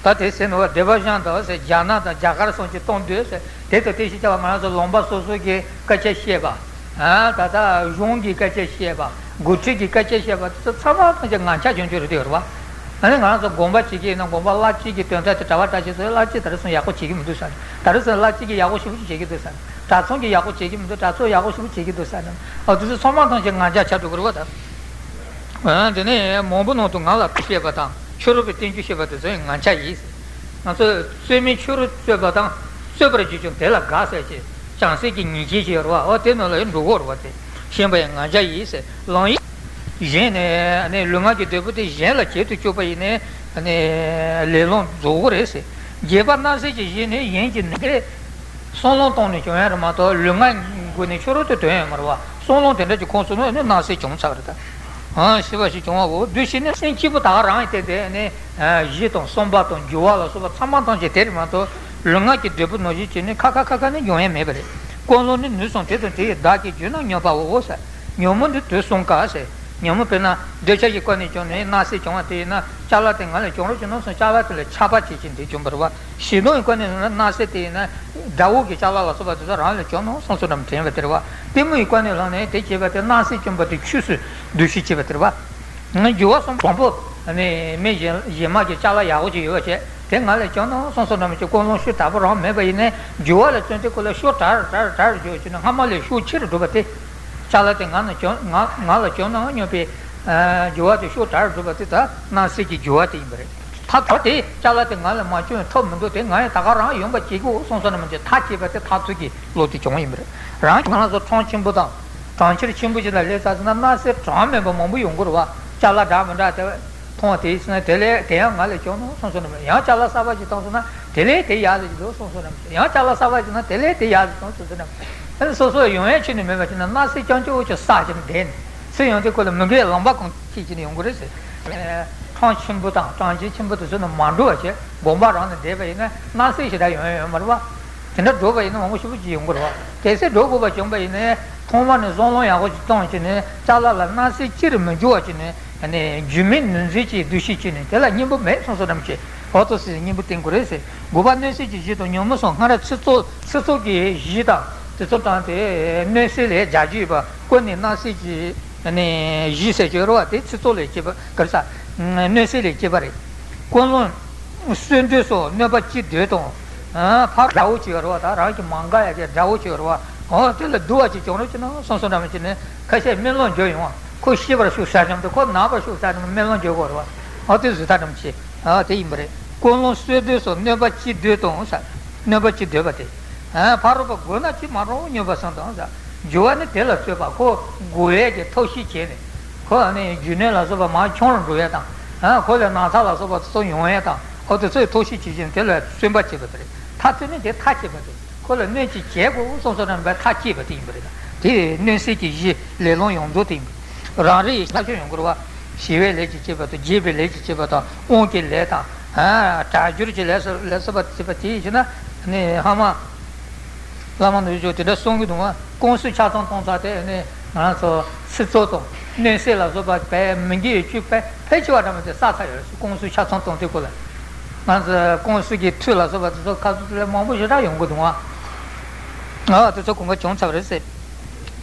ད་དེ་ཟེར་ནོ་བ་སྡེ་པ་ཞང་དང་ཟེར། རྒྱ་ནག་དང་རྒྱ་གར་སོགས་ཀྱི་གཏོང་འདོད་ཟེར། དེ་དང་དེ་བཞིན་བྱ་བ་ང་རང་ཚོ་ལུང་པ་སོ་སོ་གི་སྐད་ཆ་བཤད་པ། ཨ་ད་ལྟ་གཞུང་གི་སྐད་ཆ་བཤད་པ། འགོ་ཁྲིད་ཀྱི་སྐད་ཆ་བཤད་པ་དེ་ཚོ་ཚང་མ་ཐམས་ཅད་ངན་ཆགས་བྱུང་རྒྱུ་རེད་དེ་ཡོད་རེད་བ། ཨ་ནི་ང་རང་ཚོ་དགོངས་པ་བྱེད་ཀྱི་ཡིན་ན་དགོངས་པ་བླ་སྤྱི་གི་དོན་དག་དེ་གྲྭ་པ་གྲྭ་ཆས་ཚོས་བླ་སྤྱི་དེ་རིང་སང་ཡག་པོ་བྱེད་ཀྱི་མི་འདུག་ཟེར། དེ་རིང་སང་བླ་སྤྱི་གིས་ཡག་པོ་ཞེ་པོ་ཅིག་བྱེད་ཀྱི་འདུག་ཟེར། གྲྭ་ཚང་གིས་ཡག་པོ་བྱེད་ཀྱི་མི་འདུག་གྲྭ་ཚོས་ཡག་པོ་ཞེ་པོ་བྱེད་ཀྱི་འདུག་ཟེར། ཨ་དེ་ཚོ་ཚང་མ་ཐམས་ཅད་ངན་ཆགས་ཆགས་འགྲོ་གི་རེད་བ་ད། ཨ་དེ་ནས་མང་པོ་ནང་དུ་ང་ལ་བཤད་པ་དང་ཕྱི་རོལ་པའི་བསྟན་བཅོས་བཤད་པ་དེ་ཚོ་ཡང་ངན་ཆགས་ཡིན། ང་ཚོས་རྩོད་མེད་ཆོས་རོལ་རྩོད་པ་དང་། རྩོད་པར་གྱུར་ཀྱང་དེ་ལ་དགའ་ཟེར་གྱི། བྱང་སེམས་ཀྱི་ཉེས་བྱས་ཀྱི་ཡོད་རེད་བ། འོ་དེ་ནང་ལ་ཡང་འགྲོ་གི་ཡོད་རེད་བ། དེ་ཤེས་པ་ཡང་ངན་ཆགས་ཡིན་ཟེར། ལམ་ཡིག་གཞན་ནས་ནི་ལུས་ངག་གི་འབྲས་བུ་དེ་གཞན་ལ་བྱེད་དུ་བཅུག་པ་ཡིན་ནའི་ནི་ལས་ལམ་རྫོགས་ཀྱི་རེད་ཟེར། རྒྱས་པར་སྣང་སྲིད་ཀྱི་གཞི་ནི་གཞན་གྱི་ནུས་པས་བསམ་བློ་བཏང་ནས་བྱུང་ཡ་རེད་མ་གཏོགས་ལུས་ངག་སྒོ་ནས་ཆོས་རོལ་དུ་དོན་ཡོད་མ་རེད་བ། བསམ་བློ་དེ་འདྲ་ཅིག་ཁོང་ཚོ་ནི་སྣང་སྲིད་བྱུང་ཚར་བ་རེད་ད། ཨ་ཞེས་པ་ཞིག་བྱུང་བའོ། བསྡུས་གཞི་ནི་སེམས་སྐྱིད་པོ་ད་ག་རང་ཡིན་ཏེ། དེ་ནི་གཞི་དང་བསམ་པ་དང་འགྱུར་བ་ལ་སོགས་པ་ཚང་མ་ཐམས་ཅད་དེ་རེད་མ་གཏོགས་ལུས་ངག་གི་འབྲས་བུ་ནང་བཞིན་བྱས་ནས་ཁ་ཁ་ཁ་ཁ་ནི་འབྱུང་ཡ་མེད་པ་རེད། ཀུན་སློང་ནི་ནུས་སམ་དེ་དང་དེ་ཡི་བདག་གིས་བརྗོད་ན་སྙོམས་པའོ་ཟེར། ཉོན་མོངས་འདི་དུག་གསུམ་ཀ་ཟེར། ཉོན་མོངས་དཔེར་ན་འདོད་ཆགས་ཀྱི་སྒོ་ནས་བྱུང་ནས་སྣང་སྲིད་བྱུང་བ་དེ་ཡིན་ན་ཅ་ལག་དེ་ང་ལ་བྱུང་རོགས་བྱུང་ན་སོང་ཅ་ལག་དེ་ལ་ཆགས་པ་བྱེད་ཀྱིན་དེ་བྱུང་བ་རེད་བ། ཞེ་སྡང་གི་སྒོ་ནས་ན་སྣང་སྲིད་དེ་ཡིན་ན་དགྲ་བོ་གི་ཅ་ལག་ལ་སོགས་པ་དེ་ཚོ་རང་ལ་བྱུང་ན་སོང་སོང་འགྲམ་དྲན་པ་དེ་རེད་བ། གཏི་མུག་གི་སྒོ་ནས་ལངས་ནས་དེ་བྱས་པ་དེ་སྣང་སྲིད་བཅོམ་པ་དེ་ཆོས་སུ་འདུ་ཤེས་བྱེད་པ་དེ་རེད་བ། འགྱུར་བ་གསུམ་དང་པོ་ནི་མི་གཞན་གཞན་མ་གི་ཅ་ལག་ཡག་པོ་ཅིག་ཡོད་པ་བྱས་དེ་ང་ལ་བྱུང་ན་སོང་སོང་འགྲམ་གྱི་ཀུན་སློང་ཤུགས་དྲག་པོ་རང་མེད་པ་ཡིན་ནའི་འགྱུར་བ་ལ་བརྩོན་ཏེ་ཁོ་ལ་ཤུགས་དྲག་དྲག་དྲག་འགྱུར་བ་བྱས་ན་སྔ་མ་ལས་ཤུགས་ཆེ་རུ་འགྲོ་བ་དེ། ཅ་ལག་དེ་ང་ལ་བྱུང་ང་ང་ལ་བྱུང་ན་སྙམ་པའི་འགྱུར་བ་དེ་ཤུགས་དྲག་རུ་འགྲོ་བ་དེ་ད་སྣང་སྲིད་ཀྱི་འགྱུར་བ་དེ་ཡིན་པ་རེད། ད་ད་དེ་ཅ་ལག་དེ་ང་ལ་མ་བྱུང་ཐབས་མི་འདུག་དེ་ང་ཡང་ད་ག་རང་ཡོང་པ་བྱེད་དགོས་སོང་སོང་ན་མི་འདུག་ཐག་བཅད་པ་དེ་ཐག་ཚོད་ཀྱི་བློ་དེ་བྱུང་ཡིན་པ་རེད། རང་གི་ང་ཚོ་གྲོང་ཆེན་པོ་དང་གྲོང་ཁྱེར་ཆེན་པོ་ཞིག་ལ་སླེབས་ཚར་སོང་ན་སྣང་སྲིད་གྲངས་མེད་པ་མང་པོ་ཡོང་གི་རེད་བ། ཅ་ལག་འདྲ་མི་འདྲ་དེ་མཐོང་དེ་སོང་ན་དེ་ལས་དེ་ཡང་ང་ལ་བྱུང་ན་སོང་སོང་ན་མི་འདུག་ཡང་ཅ་ལག་གསར་པ་ཞིག་བཏང་སོང་ན་དེ་ལས་དེ་ཡག་ཟིག་འདུག་སོང་སོང་ན་མི་འདུག་ཡང་ཅ་ལག་གསར་པ་ཞིག་ན་དེ་ལས་དེ་ཡག་ཟིག་བྱུང་སོང་སོང་ན་མི་འདུག་སོ་སོ་ཡོང་ཡ་ཁྱོན་ནས་མེད་པ་ཞིག་ན་སྣང་སྲིད་རྐྱང་ཅོག་ཅོག་བསགས་ཀྱི་བསྡད་ནས། ཚེ་ཡང་དེ་ཁོ་ལ་མི་དགེ་བའི་ལམ་པ་གང་ཁྱེད་ཀྱིས་ནི་ཡོང་གི་རེད་ཟེར། ཁྲོམ་ཆེན་པོ་དང་གྲོང་ཁྱེར་ཆེན་པོ་དེ་ཚོ་ནི་མ་འགྲོ་བ་བྱས་དགོན་པ་རང་ནས་བསྡད་པ་ཡིན་ན་སྣང་སྲིད་ཞེ་དྲག་ཡོང་ཡ་ཡོད་མ་རེད་བ། དེ་འདྲ་འགྲོ་བ་ཡིན་ན་མང་པོ་ཞེ་པོ་ཅིག་ཡོང་གི་རེད་བ། གལ་སྲིད་འགྲོ་དགོས་པ་བྱུང་བ་ཡིན་ན་ཐོག་མ་ནས་བསམ་བློ་ཡག་པོ་ཅིག་བཏང་བྱས་ནས་ཅ་ལག་ལ་སྣང་སྲིད་ཅི་རུ་མི་འགྱུར་བ་བྱས་ནས་རྒྱུ་མེད་ནོར་འཛིན་གྱི་འདུ་ཤེས་བྱས་ནས་དེ་ལ་སྙིང་པོ་མེད་སོང་སོང་འགྲམ་བྱས་འོ་ཏོ་སྲིད་སྙིང་པོ་བསྟེན་དགོས་རེད་ཟེར། དགུ་པ་གནོད་སེལ་གྱི་གཞི་དང་ཉོན་མོངས་སོགས་སྔར་ཚིག་ཚོགས་ཚིག་ཚོགས་ཀྱི་གཞི་དང་དེ་ཚོ་དང་དེ་གནོད་སེལ་ལས་རྒྱ་རྒྱུད་པ་ཀུན་ནས་སྣང་སྲིད་ཀྱི་ནས་གཞི་ཟེར་གྱི་རེད་བ། དེ་ཚིག་ཚོགས་ལས་སྐྱེས་པ་ག་རེ་ཟ། གནོད་སེལ་ལས་སྐྱེས་པ་རེད། ཀུན་སློང་གསོད་འདོད་སོགས་གནོད་པ་ཅི་འདོད་དང་ ཕར་དགྲ་བོ་ཅིག་ཡོད་རེད་བ། ད་རང་གི་མ་འགག་ཡ་གི་དགྲ་བོ་ཅིག་ཡོད་རེད་བ། འོ་དེ་ལ་སྡུག་པ་ཅིག་བྱུང་རོགས་བྱས་ན་སོང་སོང་འདྲ་མི་བྱེད་ནས་ཁ་ཤས་སྨོན་ལམ་བརྗོད་ཡོང་བ། ཁོ་ཤི་བར་ཤོག་ཟེར་ཙམ་དུ་ཁོ་ན་བར་ཤོག་ཟེར་ཙམ་སྨོན་ལམ་བརྗོད་དགོས་རེད་བ། འོ་དེ་བཟོ་ལྟ་འདྲ་མི་བྱེད། འོ་དེ་ཡིན་པ་རེད། ཀུན་སློང་གསོད་འདོད་སོགས་གནོད་པ་ཅི་འདོད་དང་ཟེར། གནོད་པ་ཅི་འདོད་པ་དེ། ཕ་རོལ་པོ་རྒོལ་ན་ཅི་མ་རུང་གནོད་པ་གསུམ་དང་ཟེར། རྒྱུ་བ་ནི་དེ་ལ་གསོད་པ། ཁོ་རྒོལ་ཡས་ཀྱི་ཐབས་ཤེས་བྱས་ནས། ཁོ་ནི་རྒྱུ་ནོར་ལ་སོགས་པ་མར་ཆུང་རུ་འགྲོ་ཡས་དང་། ཁོ་ལ་ན་ཚ་ལ་སོགས་པ་དེ་ཚོ་ཡོང་ཡས་དང་། ཨོ་དེ་ཚོའི་ཐབས་ཤེས་བྱེད་བཞིན་དེ་ལ་སུན་པ་བྱེད་པ་དེ་རེད། ཐ་ཚིག་ནི་དེ་ཐག་བཅད་པ་དེ། ཁོ་ལ་གནོད་ཅིག་བྱེད་དགོས་སོང་སོང་རན་པའི་ཐག་བཅད་པ་དེ་ཡིན་པ་རེད། དེ་གནོད་སེལ་གྱི་གཞི་ལས་སློང་ཡོངས་རྫོགས་དེ་ཡིན་པ། རང་རེ་ཡི་ཐག་ཆོད་ཡོང་དགོས་རེད་བ། ཞི་བའི་ལས་ཀྱི་བྱེད་པ་དང་། བརྗེད་པའི་ལས་ཀྱི་བྱེད་པ་དང་། དབང་གི་ལས་དང་། དྲག་སྦྱོར་གྱི་ལས་སོགས་ལས་སོགས་པ་བྱེད་པ་དེ་ཡིན་ཕྱིན་ན་ནི་ཧ་མ། བླ་མ་ནུ་ཞོ་དེ་འདྲ་གསུང་གི་འདུག་བ། ཀུན་སློང་ཆ་ཚང་གཏོང་ཚར་དེ་ནི་ང་རང་ཚོ་ཚིག་རྩོད་དང་གནོད་སེལ་ལ་སོགས་པ་བས་མི་དགེ་བའི་བཅུ་བས་ཕལ་ཆེ་བ་འདྲ་མ་དེ་བསགས་ཚར་ཡོད་རེད། ཀུན་སློང་ཆ་ཚང་གཏོང་དུས་སྐོར་ལ། ང་ཚོ་ཀུན་སློང་གི་མཐུ་ལ་སོགས་པ་དེ་ཚོ་ཁ་ཚུར་དེ་ལས་མང་པོ་ཞེ་དྲག་ཡོང་གི་འདུག་བ། ཨ་དེ་ཚོ་གོང་ཁ་བྱུང་ཚར་བ་རེད་ཟེར།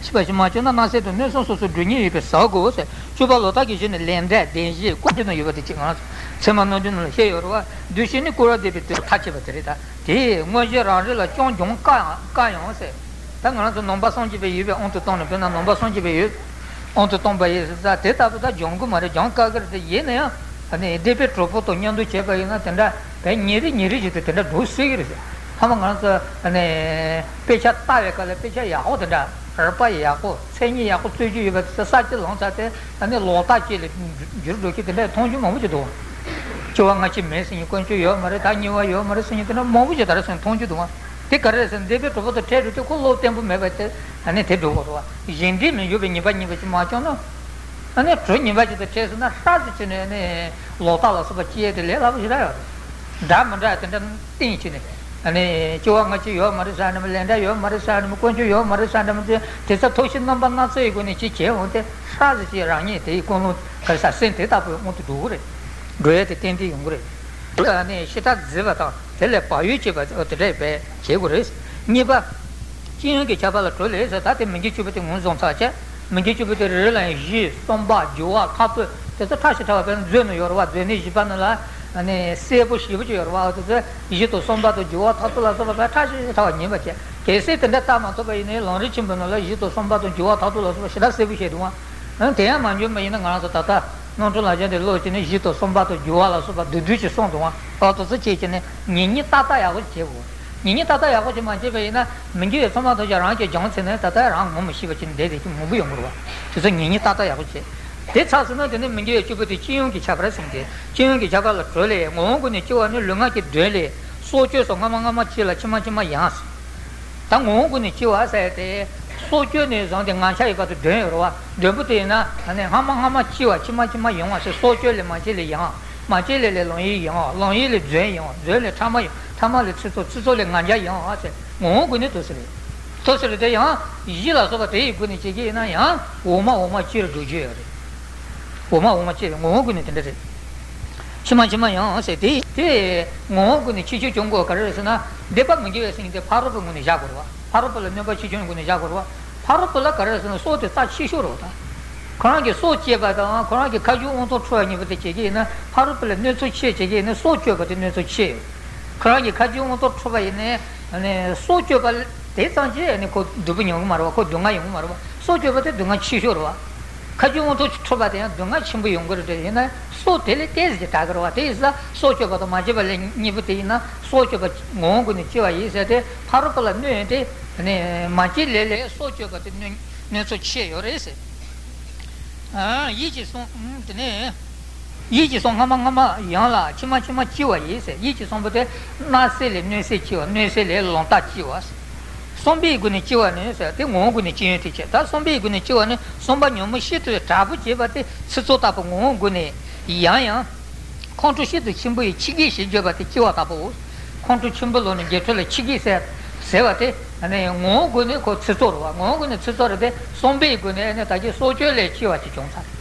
ཤི་བ་ཞིག་མ་བྱུང་ན་སྣང་གསལ་དུ་གནོད་སེམས་སོ་སོར་སྒྲོལ་ཉེན་ཡོད་པས་ཟ་དགོས་ཟེར། བཅུ་པ་ལོག་ལྟ་གི་གཞི་ནི་ལས་འབྲས་བདེན་བཞི་ཀུན་གྱི་ནང་ཡོད་པ་དེ་གཅིག་ང་ཚོ་ཚད་མ་རྣམ་འགྲེལ་ནང་ལ་བཤད་ཡོད་རེད་བ། འདུ་ཤེས་ནི་སྐུར་བ་འདེབས་པའི་དུས་ཐག་བཅད་པ་དེ་རེད་ད། དེས་དངོས་གཞི་རང་རིག་ལ་སྐྱོན་འབྱུང་དཀའ་ཡང་དཀའ་ཡང་ཟེར། ད་ང་རང་ཚོ་ནང་པ་སངས་རྒྱས་པའི་ཡུལ་པའི་དབང་དུ་བཏང་ནས། དཔེར་ན་ནང་པ་སངས་རྒྱས་པའི་ཡུལ་དབང་དུ་བཏང་པ་ཡིན་ཟེར་ཙང་དེ་ལྟ་བུ་ད་སྦྱང་དགོས་མ་རེད། སྦྱང་དཀའ་གི་རེད། དེ་ཡིན་ན་ཡང་ཨ་ནི་སྡིག་པའི་གྲོགས་པོ་དང་མཉམ་དུ་བྱས་པ་ཡིན་ན་དེ་འདྲ་བས་ཉིན་རེ་ཉིན་རེ་བཞིན་དུ་དེ་འདྲ་འགྲོ་སྲིད་ཀྱི་རེད་ཟེར། ཐ་མ་ང་རང་ཚོ་ཨ་ནི་དཔེ་ཆ་ལྟ་བའི་སྐབས་ལ་དཔེ་ཆ་ཡག་པོ་དེ་འདྲ། རིག་པ་ཡག་པོ། མཚན་ཉིད་ཡག་པོ་རྩོད་རྒྱུ་ཡོད་པ་དེ་ཚོ་ས་བཅད་ལོངས་ཚར་ཏེ་ཨ་ནི་ལོག་ལྟ་བཅས་ལ་འགྱུར་འགྲོ་རྒྱུ་དེ་འདྲ་མཐོང་རྒྱུ་མང་པོ་ཞིག་འདུག་སྐྱེ་བ་སྔ་ཕྱི་མེད་ཟེར་མཁན། ཀུན་སྤྱོད་ཡོད་མ་རེད། ད་ཉེ་བ་ཡོད་མ་རེད་ཟེར་མཁན་དེ་འདྲ་མང་པོ་ཞིག་ད་རེས་སང་མཐོང་རྒྱུ་འདུག་བ། དེ་ག་རེ་རེད་ཟེར་ན་སྡིག་པའི་གྲོགས་པོ་དང་འཕྲད་འགྲོ་དུས་ཁོ་བློ་བརྟན་པོ་མེད་པ་དེ་ཨ་ནི་དེ་འགྲོ་གི་རེད་བ། གཞན་འདྲིས་མི་འཇུག་པའི་ངེས་པ་གཉིས་པ་ཅིག་མ་བྱུང་ན། ཨ་ནི་གྲོགས་ངན་པ་ཅིག་དང་འཕྲད་སོང་ན་ཧྲ་ཟེར་བྱས་ནས་ཨ་ནི་ལོག་ལྟ་ལ་སོགས་པ་སྐྱེ་ཡས་དེ་ལས་སླ་པོ་ཞེ་དྲག་ཡོད་རེད། འདྲ་མི་འདྲ་དེ་འདྲ་བསྟན་བྱས་ནས་ཨ་ནི་སྐྱེ་བ་སྔ་ཕྱི་ཡོད་མ་རེད་ཟེར་ནས་མི། ལས་འབྲས་ཡོད་མ་རེད་ཟེར་ནས་མི། ཀུན་སྤྱོད་ཡོད་མ་རེད་ཟེར་ནས་མི། དེ་དེ་ཚོ་ཐབས་ཤེས་རྣམ་པ་སྣ་ཚོགས་ཡི་སྒོ་ནས་ཅིག་བྱས་འོང་སྟེ་ཧྲ་ཟེར་བྱས་རང་ཉིད་དེའི་ཀུན་སློང་ག་རེ་ཟ་སེམས་དེ་ལྟ་བུའི་དབང་དུ་འགྲོ་གི་རེད། འགྲོ་ཡས་དེ་ཏན་ཏན་ཡོང་གི་རེད། ཨ་ནི་ཤི་ཐག་རྫི་བ་དང་དེ་ལས་བག་ཡོད་བྱེད་པ་དེ་འདྲ་བས་བྱེད་དགོས་རེད། གཉིས་པ། སྤྱི་ཡོངས་ཀྱི་ཁྱབ་པ་ལ་གྲོལ་ལས་ཟེར། ད་དེ་མི་དགེ་བཅུ་པོ་དེ་ངོས་བཟུང་ཚར་བྱས། མི་དགེ་བཅུ་པོ་དེ་རེ་རེ་ལ་ཡང་བཞི། གསུམ་པ། འགྱུར་བ། འཐབ་རྩོད། དེ་ཚོ་ཕྲ་ཞིང་ཕྲ་བ། དཔེར་ན་མཛོད་ནང་ཡོད་རེད་བ། མཛོད་ནི་བཞི་པ་ནང་ལ་ཨ་ནི་གསལ་པོ་ཞེ་པོ་ཅིག་ཡོད་རེད་བ། དེ་ཚོ་བཞི་དང་གསུམ་པ་དང་འགྱུར་བ་འཐབ་རྩོད་ལ་སོགས་པ་ཕྲ་ཞིང་ཕྲ་བ་ངེས་པར་བྱས། གལ་སྲིད་དེ་འདྲ་བལྟ་མ་ཐུབ་པ་ཡིན་ན་ལམ་རིམ་ཆེན་པོའི་ནང་ལ་བཞི་དང་གསུམ་པ་དང་འགྱུར་བ་འཐབ་རྩོད་ལ་སོགས་པ་ཞེ་དྲག་གསལ་པོ་བཤད་འདུག་བ། དེ་ཡང་མ་འཇོན་པ་ཡིན་ན་ང་རང་ཚོ་ད་ལྟ་རྣམ་འཕྲུལ་ལག་ཆ་འདི་ཀློག་བྱས་ནས་བཞི་དང་གསུམ་པ་དང་འགྱུར་བ་ལ་སོགས་པ་བསྡུས་བསྡུས་ཅིག་གསུངས་འདུག་བ། ཨོ་དེ་ཚོ་བྱས་བྱས་ནས་ཉན་ཉན་ཏག་ཏག་ཡག་པོ་ཅིག་བྱེད་དགོས། ཉན་ཉན་ཏག་ཏག་ཡག་པོ་ཅིག་མ་བྱས་པ་ཡིན་ན་མི་དགེ་བའི་ཚོགས་མ་ཐོབ་ཀྱང་རང་གིས་སྦྱངས་ཚར་ནས་ད་ལྟ་རང་ངོ་མི་ཤེས་པ་ཅིག་འདས་བསྡད་ཀྱི་མང་པོ་ཡོང་གི་རེད་བ། དེ་ཚོ་ཉན་ཉན་ཏག་ཏག་ཡག་པོ་བྱེད། དེ་ཚར་སོང་ན་དེ་ནས་མི་དགེ་བའི་བཅུ་པོ་དེ་སྤྱི་ཡོངས་ཀྱི་ཁྱད་པར་ཟེར་མཁན་དེ། སྤྱི་ཡོངས་ཀྱི་ཁྱད་པར་ལ་གྲོལ་ལས། ངོ་བོ་ཀུན་ནས་སྐྱེ་བ་ནི་ལུས་ངག་གི་དོན་ལས། སྲོག་གཅོད་སོགས་སྔ་མ་སྔ་མ་སྐྱེ་ལ་ཕྱི་མ་ཕྱི་མ་ཡང་ཟེར། ད་ངོ་བོ་ཀུན་ནས་སྐྱེ་བ་ཟེར་ཏེ། སྲོག་གཅོད་ནས་བཟུང་སྟེ་ངག་འཁྱལ་ཡོད་པ་དང་དོན་ཡོད་རེད་བ། དོན་པོ་དེ་ཡིན་ན་ཨ་ནི་སྔ་མ་སྔ་མ་སྐྱེ་བ་ཕྱི་མ་ཕྱི་མ་ཡོང་བ་ཟེར། སྲོག་གཅོད་ལས་མ་སྐྱེས་ལས་ཡང་། མ་སྐྱེས་ལས་ལས་ལོང་ཡིན་ཡང་། ལོང་ཡིན་ལས་རྫུན་ཡང་། རྫུན་ལས་ཕྲ་མ་ཡང་། ཕྲ་མ་ལས་ཚིག་རྩོད། ཚིག་རྩོད་ལས་ངག་འཁྱལ་ཡང་ཟེར། ངོ་བོ་ཀུན་ནས་དེ་ཟེར་རེད། དེ་ཟེར་རེད། དེ་ཡང་གཞི་ལ་སོགས་པ་དེ་ཡི་སྒོ་ནས་བྱེད་ཀྱི་ཡིན་ན་ཡང་འོག་མ་འོག་མ་སྐྱེ་རུ་འགྲོ་རྒྱུ་ཡོད་རེད། འོག་མ་འོག་མ་སྐྱེ་བའི་ངོ་བོ་ཀུན་ནས་དེ་འདྲ་རེད། ཕྱི་མ་ཕྱི་མ་ཡང་ཟེར་དེ་དེ་ངོ་བོ་ཀུན་ནས་ཕྱི་ཕྱིར་བྱུང་དགོས་ག་རེ་རེད་ཟེར་ན། སྡིག་པ་མི་དགེ་བའི་སེམས་དེ་ཕ་རོལ་པོའི་ངོས་ནས་བཞག་དགོས་རེད་བ། ཕ་རོལ་པོ་ལ་གནོད་པ་ཕྱིར་བྱུང་གི་སྒོ་ནས་བཞག་དགོས་རེད་བ། ཕ་རོལ་པོ་ལ་ག་རེ་རེད་ཟེར་ན་སྲོག་དེ་རྩ་ཆེ་ཤོས་རེད་བ་ད། ཁོ་རང་གི་སྲོག་བཅད་པ་དང་ཁོ་རང་གི་ཁ་རྗེ་དབང་ཐང་འཕྲོག་པ་གཉིས་པོ་དེ་བྱེད་ཀྱི་ཡིན་ན་ཕ་རོལ་པོ་ལ་གནོད་ཚབས་ཆེ། བྱེད་ཀྱི་ཡིན་ན་སྲོག་གཅོད་པ་དེ་གནོད་ཚབས་ཆེ་ཡོད། ཁོ་རང་གི་ཁ་རྗེ་དབང་ཐང་འཕྲོག་པ་ཡིན་ནའི་ཨ་ནི་སྲོག་གཅོད་པ་དེ་ཙམ་གྱིས་ཨ་ནི་ཁོ་སྡུག་པོ་མྱོང་གི་མ་རེད་བ། ཁོ་སྡུག་བསྔལ་ཡོང་གི་མ་རེད་བ། སྲོག་གཅོད་པ་དེ་སྡུག་བསྔལ་ཆེ་ཤོས་རེད་བ། ཁ་རྗེ་དབང་ཐང་འཕྲོག་པ་དེ་ཡང་སྡུག་བསྔལ་ཆེན་པོ་ཡོང་གི་རེད། དེ་ཡིན་ན་སྲོག་དེ་ལས་ཏོག་ཙམ་ཅིག་དྲག་གི་རེད་བ། དེ་ཡིན་ཙང་སྲོག་གཅོད་པ་དང་མ་བྱས་པ་ལས་གཉིས་པོ་དེ་ཡིན་ན་སྲོག་གཅོད་པ་ངོ་བོ་ཀུན་ནས་སྐྱེ་བ་ཡིན་ཟེར་ཏེ་ཕ་རོལ་པོ་ལ་གནོད་ཡོང་དེ་ཨ་ནི་མ་བྱས་ལས་ལས་སྲོག་གཅོད་པ་དེ་གནོད་གནོད་ཚབས་ཆེ་ཡོད་རེད་ཟེར། ཡིད་ཀྱིས་བསྲུང་། དེ་ནས་ཡིད་ཀྱིས་བསྲུང་། སྔ་མ་སྔ་མ་ཡང་ལ་ཕྱི་མ་ཕྱི་མ་སྐྱེ་བ་ཡིན་ཟེར། ཡིད་ཀྱིས་བསྲུང་པོ་དེ་སྣང་གསལ་ལས་གནོད་སེམས་སྐྱེ་བ། གནོད་སེམས་ལས་ལོག་ལྟ་སྐྱེ་བ། བསམ་པའི་སྒོ་ནས་སྐྱེ་བ་ནི་ཟེར་དེ་ངོ་བོ་སྒོ་ནས་སྐྱེ་ཡོན་དེ་བྱེད། ད་བསམ་པའི་སྒོ་ནས་སྐྱེ་བ་ནི་བསམ་པ་ཉོན་མོངས་ཤིན་ཏུ་དྲག་པོ་བྱེད་པ་དེ་ཚིག་རྩོད་ལྟ་བུ་ངོ་བོ་སྒོ་ནས་ཡང་ཡང་། ཁོང་ཁྲོ་ཤིན་ཏུ་ཆེན་པོ་ཡི་ཆི་གེ་ཞེས་བརྗོད་པ་དེ་སྐྱེ་བ་ལྟ་བུའོ། ཁོང་ཁྲོ་ཆེན་པོ་ལོག་ནས་འགྱེལ་འཕྲོ་ལ་ཆི་གེ་ཟེར་ཟེར་བ་དེ་ངོ་བོ་སྒོ་ནས་ཁོ་ཚིག་རྩོད་རེད་བ། ངོ་བོ་སྒོ་ནས་ཚིག་རྩོད་རེད་དེ་བསམ་པའི་སྒོ་ནས་ནི་ད་ཀྱི་སྲོག་གཅོད་ལས་སྐྱེ་བ་ཅིག་བྱུང་ཚར།